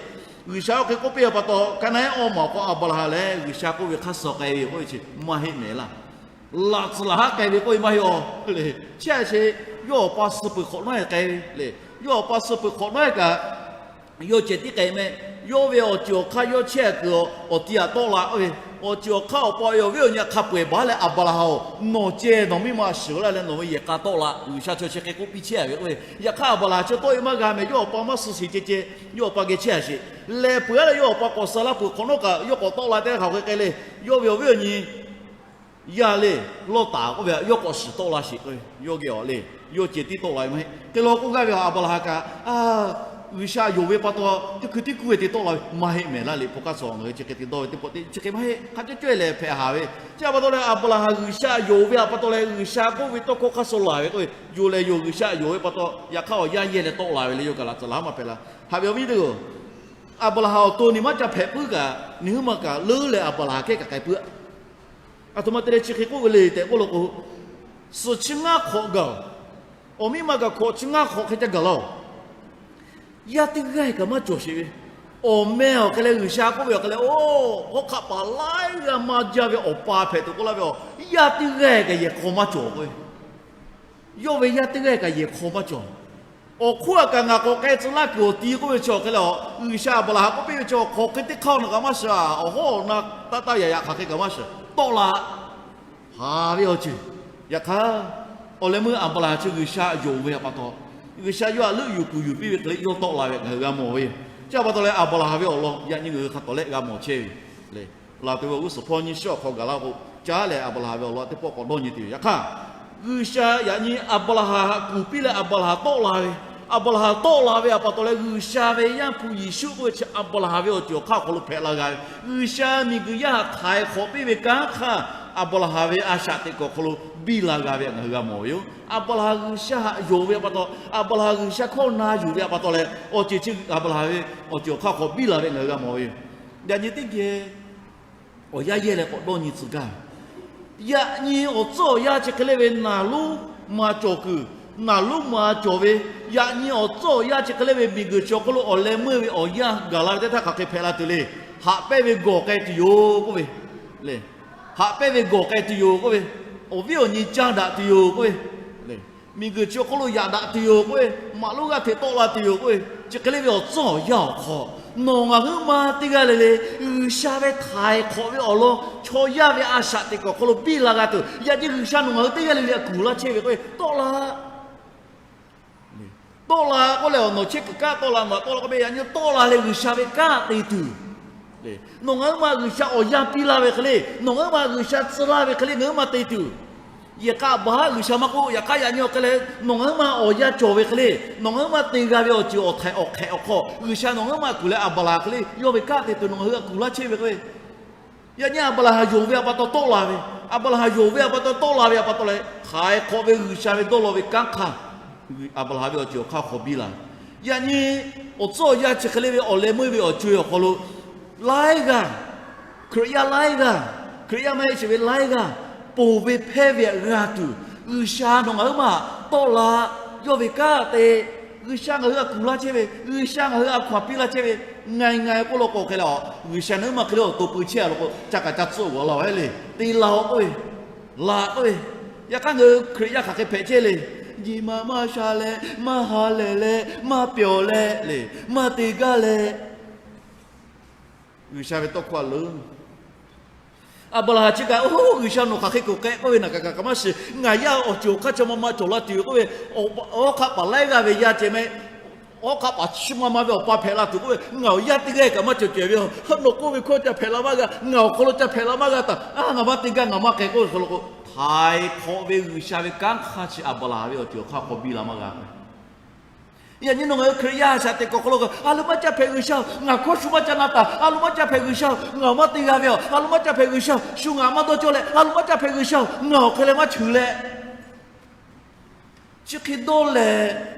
G'uiˬsha oˇ hk'e k'oˆ piˇ a pa taw, ka naˆ eˉ awˇ maˬ k'o Aˍbraˍhanˍ lehˬ G'uiˬsha k'oˆ ve hk'a suh k'ai ve k'oˆ ve chi maˇ heˆ mehˍ laˇ. Laꞈ tcuhˍ laˬ haˉ k'ai ve k'oˆ ve maˇ heˆ a le. Chi a sheˍ, yawˇ awˬ pa suh peuˬ hk'awꞈ nawˉ k'ai ve le. Yawˇ awˬ pa suh peuˬ hk'awꞈ nawˉ kaꞈ, yawˇ ceh tiˉ k'ai mehˆ. Yawˇ ve awˬ ceuˬ awˬ hk'aˇ yawˇ chehˇ kuiˬ awˬ ti htaꞈ tawˆ la k'oˆ ve, awˬ ceuˬ awˬ hk'aˇ awˬ pa awˬ viˉ awˬ nyi htaꞈ hk'a peu-eˬ baˬ leh, Aˍbraˍhanˍ-oˬ, nawˬ ceh nawˬ miˇ ma shiˍ laˇ leh nawˬ ve yehˬ k'a tawˆ la, G'uiˬsha chi chi hk'e k'oˆ piˇ chehˇ ve k'oˆ ve. Yaꞈ hk'aˇ Aˍbraˍhanˍ chi tawˆ e maˇ g'a mehˍ. Yawˇ awˬ pa maˇ suh sheˍ ceh ceh, yawˇ awˬ pa geh chehˇ a sheˍ. Lehˬ peuˬ a leh yawˇ awˬ pa k'awꞈ suh laˇ peuˬ hk'awꞈ nawˉ kaꞈ yawˇ k'awꞈ tawˆ la tehꞈ hk'aˬ hk'e k'ai le. Yawˇ ve awˬ viˉ awˬ nyi yaˇ le, Lawˇtaˍ k'oˆ ve, yawˇ k'awꞈ shiˍ tawˆ la sheˍ k'oˆ ve. Yawˇ geh awˬ le, yawˇ ceh tiˉ tawˆ la ve maˇ heˆ. Hk'e law k'oˆ gaˇ ve Aˍbraˍhanˍ kaꞈ, G'uiˬsha yonˍ ve pa taw teˇ hkui teˇ kuˇ ve te tawˆ la ve maˇ heˆ mehˍ laˇ le. Paw kaˉ suh ngaˬ hui chi hk'e te dawˇ ve teˇ pawˆ teˇ chi hk'e maˇ heˆ. Hk'a caˇ cawehˇ lehˬ hpehꞈ haˍ ve. Chi a pa taw leh Aˍbraˍhanˍ G'uiˬsha yonˍ ve a pa taw leh G'uiˬsha k'oˆ ve tawˇ hkawˇ hk'a suh laˬ ve k'oˆ ve, yonˍ lehˬ yonˍ G'uiˬsha yonˍ ve pa taw, yaꞈ hk'aˇ awˬ yanˇ yehˇ leh tawˆ la ve le. Yawˇ kaꞈ laꞈ tcuhˍ laˬ haˉ maˇ hpehꞈ la. Haꞈ ve awˬ viˉ teˇ g'aˇ-oˬ, Aˍbraˍhanˍ awˬ to nyi maˇ ca hpehꞈ puiˉ kaꞈ, nyi huiˉ ma kaꞈ leuˉ leh Aˍbraˍhanˍ kehˉ kaꞈ k'ai puiˉ. Aˬ htoꞈ ma te leh chi hk'e k'oˆ ve le tehꞈ k'oˆ law k'o, suhˍ chi ngaˇ hk'awꞈ gaˬ-oˬ, awˬ miˇ ma kaꞈ hkawꞈ chi ngaˇ hk'awꞈ hk'e ca gaˬ laˇ-oˬ, yaˇ teˇ g'aˇ kaꞈ maˇ cawˬ sheˍ ve, awˬ meh awˬ hk'e leh G'uiˬsha k'oˆ ve awˬ hk'e leh, oˇ, hawˉ hk'aˆ paˍ laiˉ g'aˇ maˇ jaˇ ve awˬ pa hpehꞈ tuˬ k'oˆ laˇ ve, awˬ yaˇ teˇ g'aˇ kaꞈ yehˬ hk'aw maˇ cawˬ k'oˆ ve. Yawˇ ve yaˇ teˇ g'aˇ kaꞈ yehˬ hk'aw maˇ cawˬ. Awˬ hk'oˆ a kaꞈ ngaˬ k'awꞈ k'ai tcuh laˇ kuiˬ awˬ ti k'oˆ ve chi awˬ hk'e leh, G'uiˬsha Aˍbraˍhanˍ k'oˆ piˇ ve chi awˬ hk'aw hk'e teˇ hk'aˇ naˬ kaꞈ maˇ shiˍ, awˬ hawˉ awˬ na taˇ taˇ yaꞈ yaꞈ hk'aˬ hk'e kaꞈ maˇ shiˍ, tawˆ la haˍ ve awˬ ceuˬ. Yaꞈ hk'aˇ, awˬ leh meuˇ Aˍbraˍhanˍ chi G'uiˬsha yonˍ ve a pa taw, G'uiˬsha yawˇ htaꞈ leuˆ yuˬ kuˬ yuˬ piˇ ve hk'e leh yawˇ tawˆ la ve ngaˬ hui g'a mawˬ ve. Chi a pa taw leh Aˍbraˍhanˍ ve awˬ lawn yaꞈ nyi ngaˬ hui hk'a tawˍ lehˆ g'a mawˬ chehˇ ve le. Laˬ tuˬ ve awˬ g'uˇ suhˍ hpawˇ nyiˇ shiˉ awˬ hk'aw gaˬ laˇ k'o, caˉ lehˬ Aˍbraˍhanˍ ve awˬ lawn teˇ pawˆ k'awꞈ dawˇ nyi tuˬ yoˬ. Yaꞈ hk'aˇ, G'uiˬsha yaꞈ nyi Aˍbraˍhanˍ htaꞈ kuˬ piˇ leh Aˍbraˍhanˍ tawˆ la ve, Aˍbraˍhanˍ tawˆ la ve a pa taw leh G'uiˬsha ve Yaˇ hpu Yeˍsuˆ k'oˆ ve chi Aˍbraˍhanˍ ve awˬ ceuˬ awˬ hk'aˇ awˬ hk'aw lo hpehꞈ la g'a ve, G'uiˬsha miˬguiˬ yaˇ htaꞈ htaiˍ hk'awꞈ piˇ ve kanˉ hk'aˇ Aˍbraˍhanˍ ve a shaꞈ teꞈ kuiˬ awˬ hk'aw lo biˇ la g'a ve htaꞈ ngaˬ hui g'a mawˬ ve yoˬ. Aˍbraˍhanˍ G'uiˬsha htaꞈ yonˍ ve a pa taw, Aˍbraˍhanˍ G'uiˬsha hkawˇ na yuˬ ve a pa taw leh awˬ ceuˬ chi Aˍbraˍhanˍ ve awˬ ceuˬ awˬ hk'aˇ hk'aw biˇ la ve ngaˬ hui g'a mawˬ ve yoˬ. Yaꞈ nyi teˇ geh awˬ yanˇ yehˇ leh k'awꞈ dawˇ nyi tcuh gaˇ ve, yaꞈ nyi awˬ tcuhˉ awˬ yanˇ chi hk'e le ve naˬ lonˉ ma cawˬ kuiˬ, naˬ lonˉ ma cawˬ ve, yaꞈ nyi awˬ tcuhˉ awˬ yanˇ chi hk'e le ve miˬguiˬ chi awˬ hk'oˆ lo awˬ leh meuˇ ve awˬ yanˇ gaˬ la ve teˇ htaˇ hk'aˬ hk'e hpehꞈ la tuˬ le. Haꞈ pehnˇ ve gawˬ k'ai tuˬ yoˬ k'oˆ ve le. Haꞈ pehnˇ ve gawˬ k'ai tuˬ yoˬ k'oˆ ve, awˬ viˉ awˬ nyi caˇ daꞈ tuˬ yoˬ k'oˆ ve, miˬguiˬ chi awˬ hk'oˆ lo yaꞈ daꞈ tuˬ yoˬ k'oˆ ve, maꞈ lonˉ g'aˇ hteꞈ tawˆ la tuˬ yoˬ k'oˆ ve, chi hk'e le ve awˬ tcuhˉ awˬ yanˇ awˬ hk'aw, nawˬ ngaˬ huiˉ ma teˇ g'aˇ le le G'uiˬsha ve htaiˍ hk'awꞈ ve awˬ lawn chaw yaˇ ve a shaꞈ teꞈ kuiˬ awˬ hk'aw lo biˇ la g'a tuˬ, yaꞈ nyi G'uiˬsha nawˬ ngaˬ hui teˇ g'aˇ le le htaꞈ kuˬ laˇ chehˇ ve k'oˆ ve, tawˆ la tawˆ la k'oˆ leh awˬ nawˬ chehˇ kuiˬ kanˉ tawˆ la, nawˬ tawˆ la k'oˆ ve, yaꞈ nyi tawˆ la leh G'uiˬsha ve kanˉ te tuˬ, nawˬ ngaˬ huiˉ ma G'uiˬsha awˬ yanˇ piˇ laˇ ve hk'e le, nawˬ ngaˬ huiˉ ma G'uiˬsha tcuh laˇ ve hk'e le ngaˬ huiˉ ma te tuˬ. Yehˬ k'a baˬ haˉ G'uiˬsha maˇ k'oˆ, yaꞈ hk'aˇ yaꞈ nyi awˬ hk'e leh nawˬ ngaˬ huiˉ ma awˬ yanˇ cawˬ ve hk'e le, nawˬ ngaˬ huiˉ ma te g'a ve awˬ ceuˬ awˬ htaiꞈ awˬ hk'ehꞈ awˬ hk'aw G'uiˬsha nawˬ ngaˬ huiˉ ma kuˬ leh Aˍbraˍhanˍ hk'e le yawˇ ve kanˉ te tuˬ nawˬ ngaˬ hui htaꞈ kuˬ laˇ chehˇ ve k'oˆ ve, yaꞈ nyi Aˍbraˍhanˍ yonˍ ve a pa taw tawˆ la ve, Aˍbraˍhanˍ yonˍ ve a pa taw tawˆ la ve a pa taw leh htaiˍ hk'awꞈ ve G'uiˬsha ve dawˇ law ve kanˉ hk'aˇ, Aˍbraˍhanˍ ve awˬ ceuˬ awˬ hk'aˇ hk'aw biˇ la ve, yaꞈ nyi awˬ tcuhˉ awˬ yanˇ chi hk'e le ve awˬ leh meuˇ ve awˬ co-e awˬ hk'aw lo laiˉ g'aˇ, Hkriꞈ yaˇ laiˉ g'aˇ, Hkriꞈ yaˇ maˇ heˆ sheˍ ve laiˉ g'aˇ, ponˬ ve hpehˇ ve htaꞈ g'a tuˬ, G'uiˬsha nawˬ ngaˬ huiˉ ma tawˆ la, yawˇ ve kanˉ te, G'uiˬsha ngaˬ hui htaꞈ kuˬ laˇ chehˇ ve, G'uiˬsha ngaˬ hui htaꞈ hkaw anˬ piˇ laˇ chehˇ ve, ngaˬ ngaˬ k'oˆ law k'o hk'e leh, G'uiˬsha nawˬ ngaˬ huiˉ ma hk'e le awˬ to pui chehˇ a law k'o, ca kaꞈ ca tcuhˆ g'awˬ la ve le, te la-o k'oˆ ve, la k'oˆ ve. Yaꞈ hk'aˇ ngaˬ hui Hkriꞈ yaˇ hk'aˬ hk'e hpehꞈ chehˇ le. Nyi ma maˇ sha leh, maˇ ha lehˬ leh, maˇ pyawˬ leh le, maˇ te gaˇ leh, G'uiˬsha ve tawˇ hkawˇ a leuˉ. Aˍbraˍhanˍ chi kaꞈ, oˇ, G'uiˬsha nawˬ hk'aˬ hk'e kuˬ k'ai k'oˆ ve naˬ kaꞈ kaꞈ kaꞈ maˇ shiˍ. Ngaˬ yaˇ awˬ ceuˬ awˬ hk'aˇ chi ma ma cawˬ la tuˬ yoˬ k'oˆ ve, awˉ hk'aˆ paˍ laiˉ g'aˇ ve yaˇ ceh mehˆ, awˉ hk'aˆ paˍ chi ma ma ve awˬ pa hpehꞈ la tuˬ k'oˆ ve, ngaˬ awˬ yaˇ teˇ g'aˇ kaꞈ maˇ cawˬ cawˬ ve, nawˬ k'oˆ ve hkawˇ ca hpehꞈ la maˇ g'a, ngaˬ awˬ hk'aw lo ca hpehꞈ la maˇ g'a taˍ, a, ngaˬ maˇ te gaˇ, ngaˬ maˇ k'ai k'oˆ ve hk'aw lo k'o, htaiˍ hk'awꞈ ve G'uiˬsha ve kanˉ hk'aˇ chi Aˍbraˍhanˍ ve awˬ ceuˬ awˬ hk'aˇ hk'aw biˇ la maˇ g'a. Yaꞈ nyi nawˬ ngaˬ hui Hkriꞈ yaˇ a shaꞈ teꞈ kuˬ awˬ hk'aw lo, a lo maˇ caˇ hpehꞈ G'uiˬsha-oˬ, ngaˬ hkawˇ shu maˇ caˇ na taˍ, a lo maˇ caˇ hpehꞈ G'uiˬsha-oˬ, ngaˬ awˬ maˇ te g'a ve-oˬ, a lo maˇ caˇ hpehꞈ G'uiˬsha-oˬ, shu ngaˬ maˇ dawˇ cawˇ leh, a lo maˇ caˇ hpehꞈ G'uiˬsha-oˬ, ngaˬ awˬ hk'e leh maˇ cheuˬ leh, chi hk'e dawˇ leh,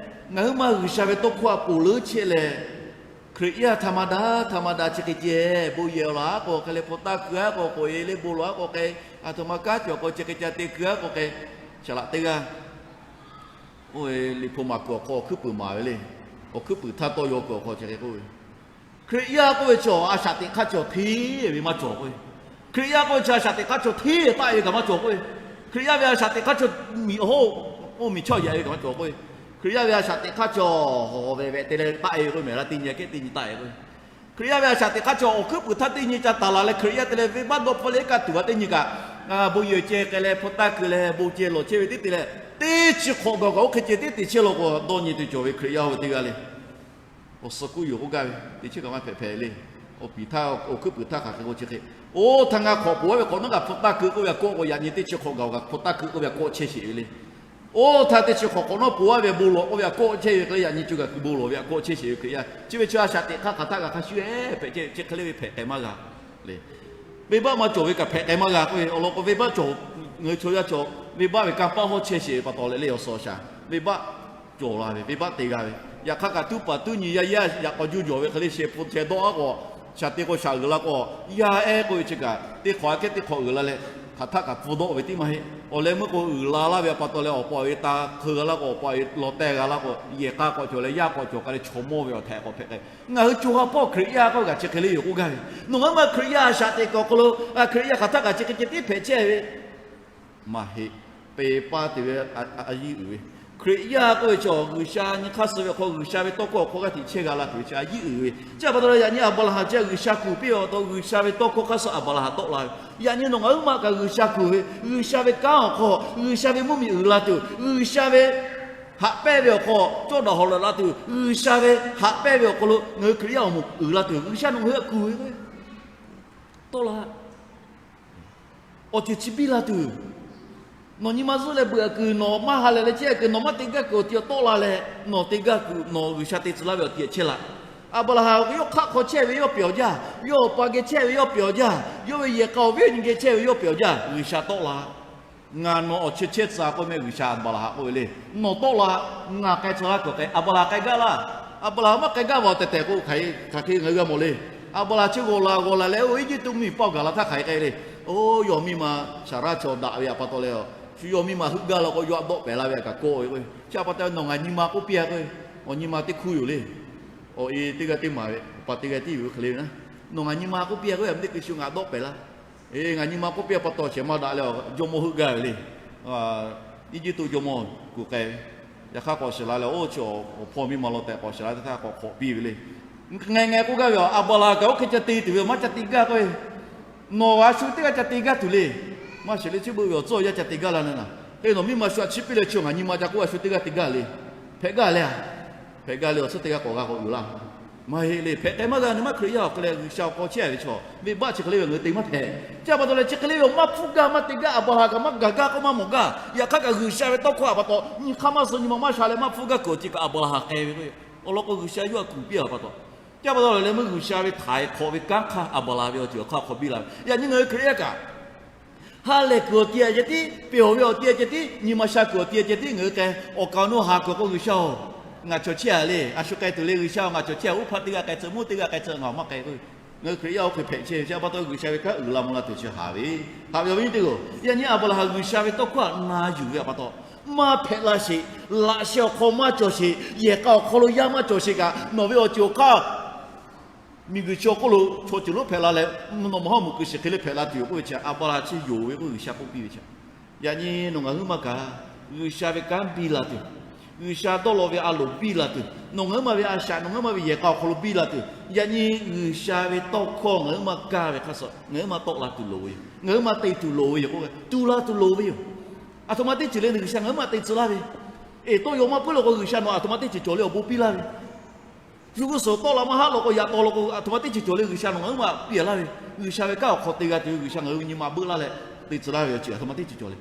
ngaˬ huiˉ ma G'uiˬsha ve tawˇ hkawˇ a poˬ leuˉ chehˇ leh, Hkriꞈ yaˇ htaꞈ ma daꞈ htaꞈ ma daꞈ chi hk'e ceh, bon yehˬ awˬ laˬ aˉ k'o hk'e leh, hpu taˇ ku aˉ k'o k'oꞈ e le bon lawˬ aˉ k'o k'ai, a htoꞈ ma kanˉ cawˬ k'o chi hk'e ca te ku aˉ k'o k'ai, shaˍ laꞈ teˇ g'aˇ oˇ ve liꞈ hpu maˍ kuiˬ awˬ hk'aw awˬ hkuiˉ puiˍ maˍ ve le. Awˬ hkuiˉ puiˍ htaˇ tawˇ yaw kuiˬ awˬ hk'aw chi hk'e k'oˆ ve, Hkriꞈ yaˇ k'oˆ ve chaw a shaꞈ teꞈ hk'aˇ chaw hteˇ ve maˇ cawˬ k'oˆ ve. Hkriꞈ yaˇ k'oˆ ve chaw a shaꞈ teꞈ hk'aˇ chaw hteˇ taˆ ve kaꞈ maˇ cawˬ k'oˆ ve. Hkriꞈ yaˇ ve a shaꞈ teꞈ hk'aˇ chaw miꞈ hoˆ, oˇ miˬ chaˇ yaꞈ ve kaꞈ maˇ cawˬ k'oˆ ve. Hkriꞈ yaˇ ve a shaꞈ teꞈ hk'aˇ chaw hawˍ hawˍ vehꞈ vehꞈ te leh taˆ ve k'oˆ mehˍ laˇ, teˇ nyi kehˉ teˇ nyi taˆ ve k'o, Hkriꞈ yaˇ ve a shaꞈ teꞈ hk'aˇ chaw awˬ hkuiˉ puiˍ htaˇ teˇ nyi ca taˍ laˬ leh Hkriꞈ yaˇ te leh venˇbaˆ dawˇ hpfuhˇ leh iˉ kaˆ tuˬ a teˇ nyi kaꞈ, bon yehˬ ceh k'ai leh hpu taˇ keu leh bon ceh lawˬ chehˇ ve teˇ te leh, teˇ chi hk'awꞈ gaˬ kaꞈ oˇ hk'e ceh tiˉ te chehˇ law k'o, dawˇ nyi tuˬ cawˬ ve Hkriꞈ yaˇ oˇ ve teˇ g'aˇ le. Awˬ suh kuˇ yoˬ k'oˆ gaˇ ve teˇ chi kaꞈ maˇ hpehꞈ hpehꞈ le. Awˬ piˍ htaˇ awˬ hkuiˉ puiˍ htaˇ hk'aˬ hk'e k'o chi hk'e, oˇ htaˇ ngaˬ hk'awꞈ poˬ aˉ ve hk'awꞈ nawˉ kaꞈ hpu taˇ keu k'oˆ ve a kawˆ k'o, yaꞈ nyi teˇ chi hk'awꞈ gaˬ kaꞈ hpu taˇ keu k'oˆ ve a kawˆ chehˇ sheˍ ve le. Oˇ htaˇ teˇ chi hk'awꞈ hk'awꞈ nawˉ poˬ aˉ ve bon lawˬ k'oˆ ve a kawˆ chehˇ ve hk'e le, yaꞈ nyi co kaꞈ keu bon lawˬ ve a kawˆ chehˇ sheˍ ve Hkriꞈ yaˇ. Chi ve chi a shaꞈ teꞈ hk'aˇ hk'aˬ htaˆ kaꞈ hk'a shuˍ ehˉ hpehꞈ chehˇ ve, chi hk'e le ve hpehꞈ k'ai maˇ g'a le. Venˇbaˆ maˇ cawˬ ve kaꞈ hpehꞈ k'ai maˇ g'a k'oˆ ve awˬ lawn k'o, venˇbaˆ cawˬ, ngaˬ hui chaw yaˇ cawˬ, venˇbaˆ ve kanˇ paˆ hawˉ chehˇ sheˍ ve pa taw leh le awˬ suhˍ awˬ shaˍ venˇbaˆ cawˬ la ve, venˇbaˆ te g'a ve. Yaꞈ hk'aˇ kaꞈ tuˉ paˍ tuˉ nyi yaˇ yaˇ yaꞈ k'aw juˇ jawˬ ve hk'e le sheh hpu cheh dawˇ aˉ k'o, shaˍ te k'o shaˍ uiˍ la k'o, yaˇ ehˉ k'oˆ ve chi kaꞈ teˇ hk'awꞈ a kehˉ teˇ hk'awꞈ uiˍ la leh, hk'aˬ htaˆ kaꞈ pfuhˇ dawˆ ve tiˉ maˇ heˆ. Awˬ leh meuˇ k'o uiˍ la laˇ ve a pa taw leh awˬ pa awˬ e ta hk'eu g'a laˇ k'o, awˬ pa awˬ e lawˬ teh g'a laˇ k'o, yehˬ k'a k'awꞈ cawˬ leh yaˇ k'awꞈ cawˬ k'ai leh chaw mawˇ ve awˬ htehꞈ k'awꞈ hpehꞈ k'ai. Ngaˬ hui co ha hpawˇ Hkriꞈ yaˇ k'oˆ ve kaꞈ chi hk'e le yoˬ k'oˆ gaˇ ve. Nawˬ ngaˬ hui ma Hkriꞈ yaˇ a shaꞈ teꞈ kuiˬ awˬ hk'aw lo, Hkriꞈ yaˇ hk'aˬ htaˆ kaꞈ chi hk'e ceh tiˉ hpehꞈ chehˇ ve maˇ heˆ. Peˇ paˇ te ve a yiˉ uiˍ ve, Hkriꞈ yaˇ k'oˆ ve chaw G'uiˬsha nyi hk'aˇ suh ve awˬ hk'aw G'uiˬsha ve tawˇ hkawˇ awˬ hk'aw g'aˇ hteꞈ chehˇ g'a la tuˬ ve chi a yiˉ uiˍ ve. Chi a pa taw leh yaꞈ nyi Aˍbraˍhanˍ chi G'uiˬsha kuˬ piˇ ve pa taw, G'uiˬsha ve tawˇ hkawˇ hk'aˇ suh Aˍbraˍhanˍ tawˆ la ve. Yaꞈ nyi nawˬ ngaˬ huiˉ ma kaꞈ G'uiˬsha kuˬ ve, G'uiˬsha ve kanˉ awˬ hk'aw G'uiˬsha ve mvuhˇmiˬ uiˍ la tuˬ, G'uiˬsha ve haꞈ pehnˇ ve awˬ hk'aw cawˇ daꞈ hawˍ laꞈ la tuˬ, G'uiˬsha ve haꞈ pehnˇ ve awˬ hk'aw lo ngaˬ hui Hkriꞈ yaˇ awˬ moˍ uiˍ la tuˬ G'uiˬsha nawˬ ngaˬ hui htaꞈ kuˬ ve k'o, tawˆ la. Awˬ ceuˬ chi biˇ la tuˬ, nawˬ nyi ma zuhˆ leh beuꞈ kuiˬ, nawˬ maˇ ha lehˬ leh chehˇ kuiˬ, nawˬ maˇ te gaˇ kuiˬ awˬ ti awˬ tawˆ la leh, nawˬ te gaˇ kuiˬ nawˬ G'uiˬsha te tcuh laˇ ve awˬ ti chehˇ laˇ. Aˍbraˍhanˍ yawˇ hk'aˆ hk'aw chehˇ ve yawˇ pyawˬ jaˇ, yawˇ awˬ pa geh chehˇ ve yawˇ pyawˬ jaˇ, yawˇ ve yehˬ k'a awˬ viˉ awˬ nyi geh chehˇ ve yawˇ pyawˬ jaˇ, G'uiˬsha tawˆ la. Ngaˬ nawˬ awˬ chi chehˇ tcuh k'oˆ meh G'uiˬsha Aˍbraˍhanˍ k'oˆ ve le. Nawˬ tawˆ la, ngaˬ k'ai tcuh laˇ kuiˬ k'ai. Aˍbraˍhanˍ k'ai gaˇ laˇ. Aˍbraˍhanˍ maˇ k'ai gaˇ ve awˬ tehˬ tehˬ k'o hk'aˬ hk'e ngaˬ hui g'a mawˬ le. Aˍbraˍhanˍ chi g'awˬ la g'awˬ la leh oˇ Eˇjiˇtuꞈ mvuhˇmiˬ paˇ gaˬ la htaˇ hk'aˬ hk'e k'ai le. Oˇ yawˇ miˇ ma Saˍraˇ chaw daꞈ ve a pa taw leh, shu yawˇ miˇ ma heuˆ gaˇ la k'o yawˇ htaꞈ dawˆ pehˍ laˇ ve a kaꞈ kawˆ ve k'o, chi a pa taw nawˬ ngaˬ nyi ma k'oˆ piˇ a k'o, awˬ nyi ma teˇ hkuˇ yoˬ le. Awˬ e teˇ g'aˇ teˇ maˍ ve, awˬ pa teˇ g'aˇ tiˉ yoˬ hk'e le ve na. Nawˬ ngaˬ nyi ma k'oˆ piˇ a k'o, a meh teˇ hkui shu ngaˬ dawˆ pehˍ laˇ. Eˬ, ngaˬ nyi ma k'oˆ piˇ a pa taw shehˍ ma daꞈ leh jawˇmawˇ heuˆ gaˇ ve le. Eˇjiˇtuꞈ jawˇmawˇ kuˬ k'ai ve. Yaꞈ hk'aˇ k'awꞈ shiˍ la leh, oˇ chi awˬ hpawˇ miˇ ma law tehꞈ k'awꞈ shiˍ la teˇ htaˇ k'awꞈ hk'awꞈ piˇ ve le. Ngaˬ ngaˬ k'oˆ gaˇ ve, Aˍbraˍhanˍ kaꞈ oˇ hk'e ca te tuˬ ve maˇ ca te gaˇ k'o, nawˬ a shu teˇ g'aˇ ca te gaˇ tuˬ le. Maˇ shiˍ le, chi beuꞈ ve awˬ tcuhˇ awˬ yanˇ ca te gaˇ la na. Hk'e nawˬ miˇ ma shu a chi piˇ leh chi ngaˬ nyi ma ca k'oˆ a shu teˇ g'aˇ te gaˇ le. Hpehꞈ gaˇ le a. Hpehꞈ gaˇ le, awˬ tcuhˇ teˇ g'aˇ k'awꞈ g'a k'awꞈ uiˍ laˇ. Maˇ heˆ le, hpehꞈ k'ai maˇ g'a. Nawˬ maˇ Hkriꞈ yaˇ awˬ hk'e leh G'uiˬsha awˬ hk'aw chehˇ ve chaw, venˇbaˆ chi hk'e le ve ngaˬ hui te maˇ hpehꞈ. Chi a pa taw leh chi hk'e le ve maˇ hpfuhˇ gaˇ maˇ te gaˇ, Aˍbraˍhanˍ kaꞈ maˇ gaˬ gaˇ k'oˆ maˇ mawˬ gaˇ. Yaꞈ hk'aˇ kaꞈ G'uiˬsha ve tawˇ hkawˇ a pa taw nyi hk'aˇ maˇ suh nyi ma maˇ sha leh maˇ hpfuhˇ gaˇ kuiˬ awˬ ti kaꞈ Aˍbraˍhanˍ k'ai ve k'o, awˬ lawn k'o G'uiˬsha yawˇ htaꞈ kuˬ piˇ a pa taw. Chi a pa taw leh meuˇ G'uiˬsha ve htaiˍ hk'awꞈ ve kanˉ hk'aˇ Aˍbraˍhanˍ ve awˬ ceuˬ awˬ hk'aˇ hk'aw biˇ la ve. Yaꞈ nyi ngaˬ hui Hkriꞈ yaˇ kaꞈ ha lehˬ kuiˬ awˬ ti a ceh tiˉ, pehˬ awˬ ve awˬ ti a ceh tiˉ, nyi ma sha kuiˬ awˬ ti a ceh tiˉ ngaˬ hui k'ai, awˬ kaˍ awˬ nu haˍ kuiˬ k'o G'uiˬsha-oˬ, ngaˬ chaw chehˇ a le, a shu k'ai tuˬ le G'uiˬsha-oˬ, ngaˬ chaw chehˇ a, uˉ hpaˇ teˇ g'aˇ k'ai tcuh, mvuhˇ teˇ g'aˇ k'ai tcuh, ngaˬ maˇ k'ai k'o, ngaˬ hui Hkriꞈ yaˇ oˇ hk'e hpehꞈ chehˇ ve chi a pa taw G'uiˬsha ve kanˉ uiˍ la mvuh la tuˬ chi haˍ ve, haꞈ ve awˬ viˉ teˇ g'aˇ-oˬ. Yaꞈ nyi Aˍbraˍhanˍ G'uiˬsha ve tawˇ hkawˇ htaꞈ na yuˬ ve a pa taw, maˇ hpehꞈ la sheˍ, laꞈ sheh awˬ hk'aw maˇ cawˬ sheˍ, yehˬ k'a awˬ hk'aw lo yaˇ maˇ cawˬ sheˍ kaꞈ, nawˬ ve awˬ ceuˬ awˬ hk'aˇ miˬguiˬ chi awˬ hk'oˆ lo chaw ceuˬ lonˉ hpehꞈ la leh, nawˬ maˇ hawˉ meuꞈ kuiˬ shiˍ hk'e le hpehꞈ la tuˬ yoˬ k'oˆ ve chi Aˍbraˍhanˍ chi yonˍ ve k'oˆ G'uiˬsha k'oˆ piˇ ve chi. Yaꞈ nyi nawˬ ngaˬ huiˉ maˇ kaꞈ G'uiˬsha ve kanˉ biˇ la tuˬ, G'uiˬsha dawˇ law ve a loˍ biˇ la tuˬ, nawˬ ngaˬ huiˉ maˇ ve a shaꞈ nawˬ ngaˬ huiˉ maˇ ve yehˬ k'a awˬ hk'aw lo biˇ la tuˬ, yaꞈ nyi G'uiˬsha ve tawˇ hkawˇ ngaˬ huiˉ maˇ kaˇ ve hk'aˇ suh ngaˬ huiˉ maˇ tawˆ la tuˬ loˍ ve yoˬ. Ngaˬ huiˉ maˇ te tuˬ loˍ ve yoˬ k'oˆ ve, tu la tuˬ loˍ ve yoˬ. Aˬ htoꞈ ma teˇ ceuˬ le G'uiˬsha ngaˬ huiˉ maˇ te tcuh laˇ ve, eˬ, tawˇ yaw maˇ puiˉ law k'o G'uiˬsha nawˬ aˬ htoꞈ ma teˇ ceuˬ cawˬ le awˬ bon piˇ laˇ ve, shu g'uˇ suhˍ tawˆ la maˇ haˆ law k'o yaꞈ taw law k'o aˬ htoꞈ ma teˇ ceuˬ cawˬ le G'uiˬsha nawˬ ngaˬ huiˉ maˇ piˇ laˇ ve, G'uiˬsha ve kanˉ awˬ hk'aw te g'a tuˬ ve G'uiˬsha ngaˬ hui nyi ma beuˆ laˇ leh te tcuh laˇ ve awˬ ceuˬ aˬ htoꞈ ma teˇ ceuˬ cawˬ le.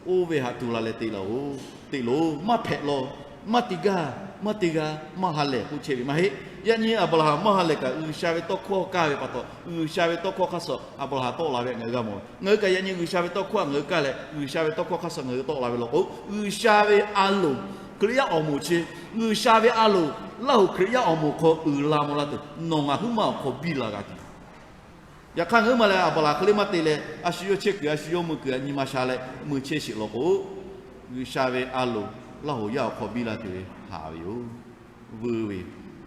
Oˇ ve htaꞈ tu la leh te laˬ-oˬ, te loˬ, maˇ hpehꞈ law, maˇ te gaˇ, maˇ te g'a, maˇ ha lehˬ k'oˆ chehˇ ve maˇ heˆ. Yaꞈ nyi Aˍbraˍhanˍ maˇ ha lehˬ kaꞈ G'uiˬsha ve tawˇ hkawˇ kaˇ ve pa taw, G'uiˬsha ve tawˇ hkawˇ hk'aˇ suh Aˍbraˍhanˍ tawˆ la ve ngaˬ hui g'a mawˬ. Ngaˬ hui kaꞈ yaꞈ nyi G'uiˬsha ve tawˇ hkawˇ htaꞈ ngaˬ hui kaˇ leh G'uiˬsha ve tawˇ hkawˇ hk'aˇ suh ngaˬ hui tawˆ la ve law k'o, G'uiˬsha ve a loˍ, Hkriꞈ yaˇ awˬ moˍ chi, G'uiˬsha ve a loˍ Laˇ hoꞈ Hkriꞈ yaˇ awˬ moˍ hk'aw uiˍ la mvuh la tuˬ nawˬ ngaˬ huiˉ maˇ awˬ hk'aw biˇ la g'a tuˬ. Yaꞈ hk'aˇ ngaˬ huiˉ maˇ leh Aˍbraˍhanˍ hk'e le maˇ te leh a shu yawˇ chehˇ kuiˬ a shu yawˇ mui kuiˬ a nyi ma sha leh mui chehˇ sheˍ law k'o, G'uiˬsha ve a loˍ Laˇ hoꞈ yaˇ awˬ hk'aw biˇ la tuˬ ve haꞈ ve yoˬ. Vuiˬ ve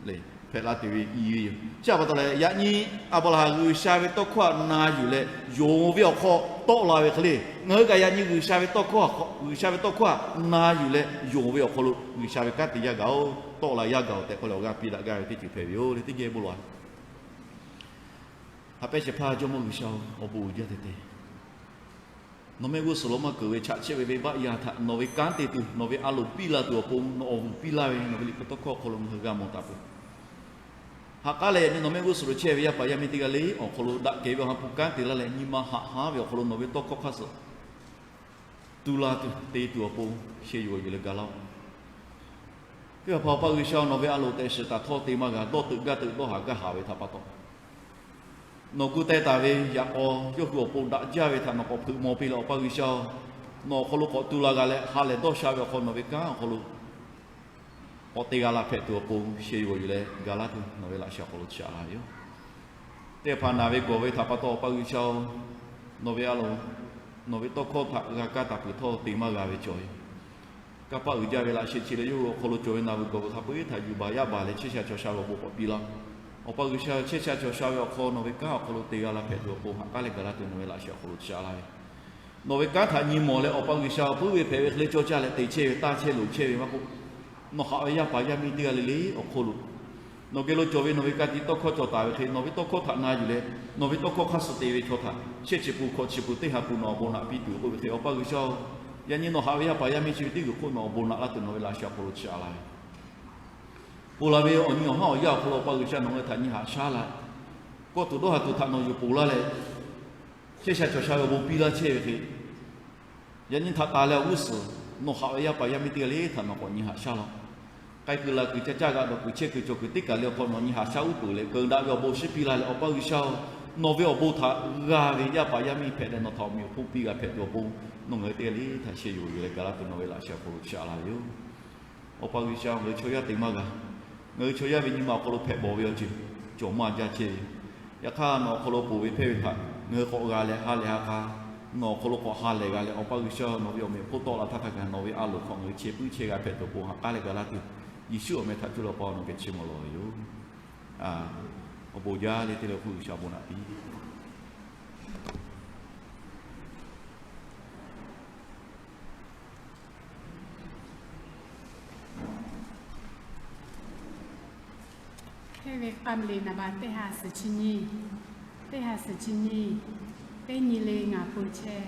le. hpehꞈ la tuˬ ve i ve yoˬ. Chi htaꞈ pa taw leh, yaꞈ nyi Aˍbraˍhanˍ G'uiˬsha ve tawˇ hkawˇ htaꞈ na yuˬ leh yonˍ ve awˬ hk'aw tawˆ la ve hk'e le, ngaˬ hui kaꞈ yaꞈ nyi G'uiˬsha ve tawˇ hkawˇ, G'uiˬsha ve tawˇ hkawˇ htaꞈ na yuˬ leh yonˍ ve awˬ hk'aw lo G'uiˬsha ve kanˉ te yaˇ gaˬ-oˬ, tawˆ la yaˇ gaˬ-oˬ tehꞈ k'oˆ leh awˬ g'aˇ piˇ daꞈ gaˇ ve teˇ ceuˬ hpehꞈ ve yoˬ le. Teˇ geh bon lawˬ-a. Haꞈ pehˇ shehˍ hpaˇ Jawˇmawˇ G'uiˬsha-oˬ, awˬ bon uiˍ jaˇ te te. Nawˬ mehˆ g'uˇ suhˍ lo maˇ keunˍ ve chaꞈ chehˇ ve venˇbaˆ yaˇ htaꞈ nawˬ ve kanˉ te tuˬ, nawˬ ve a loˍ piˇ la tuˬ awˬ pon nawˬ awˬ vuiˬ piˇ laˇ ve nawˬ ve liꞈ hpu tawˇ hkawˇ awˬ hk'aw lo ngaˬ hui g'a mawˬ taˍ peuˬ. Ha k'aˉ leh, yaꞈ nyi nawˬ mehˆ g'uˇ suhˍ lo chehˇ ve yaˇ paˍ yaˇ miˇ teˇ g'aˇ le awˬ hk'aw lo daꞈ kehˬ ve awˬ ha hpu kanˉ te laˇ leh, nyi ma haꞈ haˉ ve awˬ hk'aw lo nawˬ ve tawˇ hkawˇ hk'aˇ suh tu la tuˬ, te tuˬ awˬ pon sheh yuˬ yuˬ leh ga laˇ-oˆ. Teˇ hpaˍ hpaˍ Awˬ pa G'uiˬsha, nawˬ ve a loˍ tehꞈ shiˍ taˍ htawˇ te maˇ g'a, dawˇ teuꞈ gaˇ teuꞈ dawˇ haˍ gaˇ haˍ ve htaꞈ pa taw, nawˬ gu teh taˍ ve yaꞈ k'aw yawˇ hui awˬ pon daꞈ jaˇ ve htaꞈ nawˬ k'awꞈ hpeuꞈ maw piˇ leh, Awˬ pa G'uiˬsha-oˬ, nawˬ awˬ hk'aw lo k'awꞈ tu la g'a leh ha lehˬ dawˇ sha ve awˬ hk'aw nawˬ ve kanˉ awˬ hk'aw lo k'awꞈ te g'a la hpehꞈ tuˬ awˬ pon sheh yuˬ yuˬ leh ga laˇ tuˬ nawˬ ve laꞈ sheh awˬ hk'aw lo chi aꞈ la ve yoˬ. Teˇ hpaˍ naˬ ve gawˬ ve htaꞈ pa taw, Awˬ pa G'uiˬsha-oˬ, nawˬ ve a loˍ, nawˬ ve tawˇ hkawˇ htaꞈ g'a kaˇ taˍ peuˬ htawˇ te maˇ g'a ve cawˬ ve kanˇ paˆ uiˍ jaˇ ve laꞈ sheh chi leh yawˇ hui awˬ hk'aw lo cawˬ ve naˬ ve gawˬ ve hk'a peu-eˬ htaꞈ yuˬ baˬ yaˇ baˬ leh chehˇ sha cawˬ sha ve awˬ bon k'awꞈ piˇ laˇ. Awˬ pa G'uiˬsha, chehˇ sha cawˬ sha ve awˬ hk'aw nawˬ ve kanˉ awˬ hk'aw lo te g'a la hpehꞈ tuˬ awˬ pon ha k'aˉ leh gaˬ laˇ tuˬ nawˬ ve laꞈ sheh awˬ hk'aw lo chi aꞈ la ve Nawˬ ve kanˉ htaꞈ nyi mawˬ leh, Awˬ pa G'uiˬsha, puiˉ ve hpehꞈ ve hk'e le cawˇ caˇ leh te chehˇ ve, taˇ chehˇ loˍ chehˇ ve maˇ k'oˆ, nawˬ haꞈ ve yaˇ paˍ yaˇ miˇ teˇ g'aˇ le le awˬ hk'aw lo, nawˬ geh lo cawˬ ve nawˬ ve ka tiꞈ tawˇ hkawˇ cawˬ taˍ ve hk'e, nawˬ ve tawˇ hkawˇ htaꞈ na yuˬ leh, nawˬ ve tawˇ hkawˇ hk'aˇ suh te ve chaw htaꞈ shehˆ chi pun hkawꞈ chi pun teˇ ha pun nawˬ awˬ bon naꞈ piˇ tuˬ k'oˆ ve hk'e, Awˬ pa G'uiˬsha-oˬ, yaꞈ nyi nawˬ haꞈ ve yaˇ paˍ yaˇ miˇ chi ve teˇ g'uiˬ hk'oˆ nawˬ awˬ bon naꞈ laˇ tuˬ nawˬ ve laꞈ sheh awˬ hk'aw lo chi aꞈ la ve Ponˬ laˬ ve awˬ nyi awˬ haˉ awˬ yanˇ awˬ hk'aw lo Awˬ pa G'uiˬsha nawˬ ngaˬ hui htaꞈ nyi haꞈ shaˉ la, kawˇ tuˬ dawˇ haˍ tuˬ htaꞈ nawˬ yuˬ ponˬ laˇ leh, chehˇ sha cawˬ sha ve awˬ bon piˇ laˇ chehˇ ve hk'e, yaꞈ nyi htaꞈ taˍ leh awˬ g'uˇ suhˍ nawˬ haꞈ ve yaˇ paˍ yaˇ miˇ teˇ g'aˇ le htaꞈ nawˬ k'awꞈ nyi haꞈ shaˉ laˇ. K'ai kuiˬ laˬ kuiˬ ca caˇ g'a dawˬ kuiˬ chehˇ kuiˬ cawˬ kuiˬ teˇ kaˬ le awˬ hk'aw nawˬ nyi haꞈ shaˉ uˉ peunˍ leh keunˍ daꞈ ve awˬ bon shiˉ piˇ laˇ leh, Awˬ pa G'uiˬsha-oˬ, nawˬ ve awˬ bon htaꞈ g'a ve yaˇ paˍ yaˇ miˇ hpehꞈ leh nawˬ htaꞈ awˬ meꞈ awˬ hponˇ piˇ g'a hpehꞈ tuˬ awˬ pon, nawˬ ngaˬ hui teˇ g'aˇ le htaꞈ sheh yuˬ yuˬ leh gaˬ laˇ tuˬ nawˬ ve laꞈ sheh awˬ hk'aw lo chi aꞈ la ve yoˬ. Awˬ pa G'uiˬsha, ngaˬ hui chaw yaˇ te maˇ g'a. Ngaˬ hui chaw yaˇ ve nyi ma awˬ hk'aw lo hpehꞈ bawˬ ve awˬ ceuˬ cawˬ maˇ jaˇ chehˇ ve. Yaꞈ hk'aˇ nawˬ awˬ hk'aw lo ponˬ ve hpehˇ ve htaꞈ ngaˬ hui k'awꞈ g'a leh ha lehˬ ha k'a, nawˬ awˬ hk'aw lo k'awꞈ ha lehˬ g'a leh, Awˬ pa G'uiˬsha, nawˬ ve awˬ meꞈ awˬ hponˇ tawˆ la htaˇ hk'a gaˬ nawˬ ve a loˍ hk'aw ngaˬ hui chehˇ puiˉ chehˇ g'a hpehꞈ tuˬ awˬ pon ha k'aˉ leh gaˬ laˇ tuˬ, Yeˍsuˆ awˬ meh htaꞈ cuˇ leh Awˬ pa nawˬ geh chi mawˬ lawˬ ve yoˬ. Awˬ bon jaˇ le te leh hpu G'uiˬsha awˬ bon naꞈ piˇ. Hteˇ ve k'aˇ le naˍ baˬ teˇ ha suhˍ chi nyiˇ, teˇ ha suhˍ chi nyiˇ, teˇ nyi le ngaˬ peu chehˇ.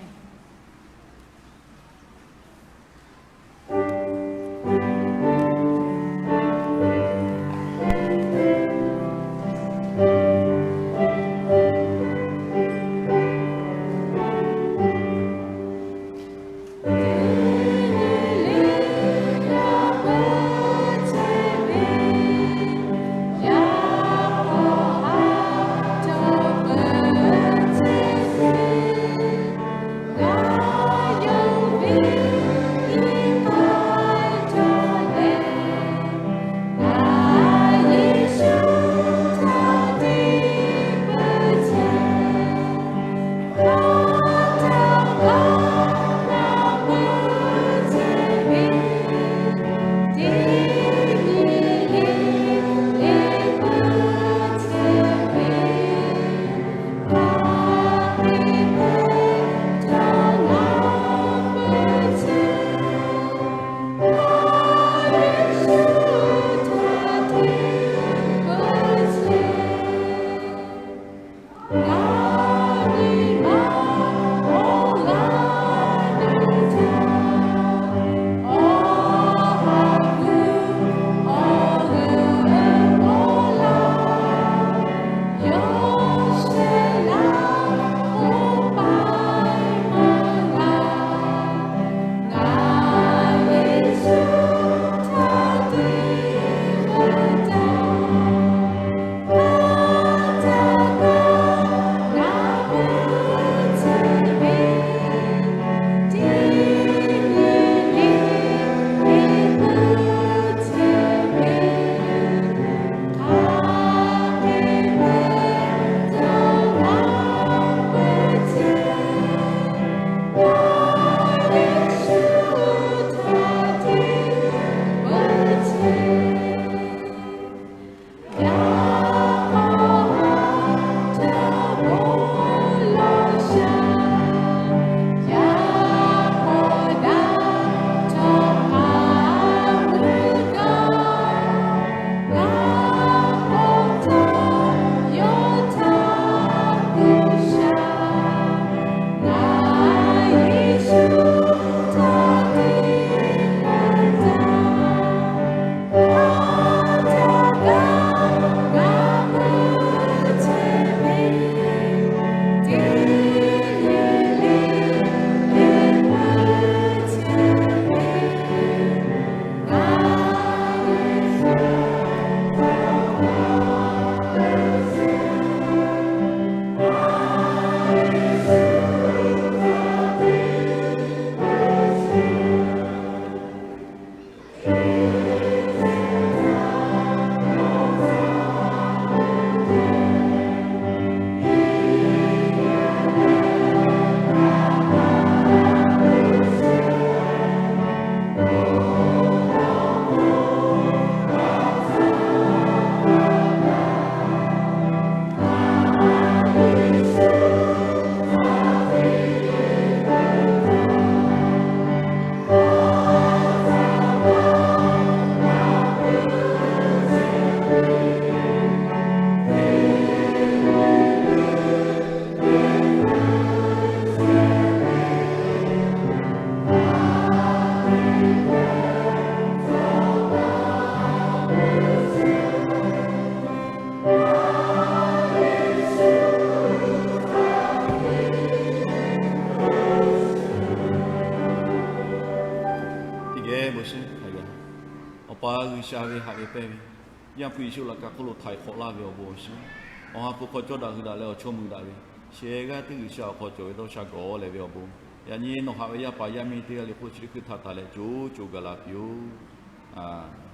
sha ve haꞈ ve pehnˇ ve, Yaˇ hpu Yeˍsuˆ laꞈ ka hk'oˆ lo htaiˍ hk'awꞈ laˇ ve awˬ bon awˬ shiˍ, awˬ ha hpu hk'aw cawˇ daꞈ hui daꞈ leh awˬ chawˇ mui daꞈ ve, sheh g'aˇ teˇ G'uiˬsha awˬ hk'aw cawˬ ve dawˇ sha gawˬ leh ve awˬ bon, yaꞈ nyi nawˬ haꞈ ve yaˇ paˍ yaˇ miˇ teˇ g'aˇ le hk'oˆ chi teˇ hkui htaꞈ taˍ leh co co gaˬ la piˇ-oˆ.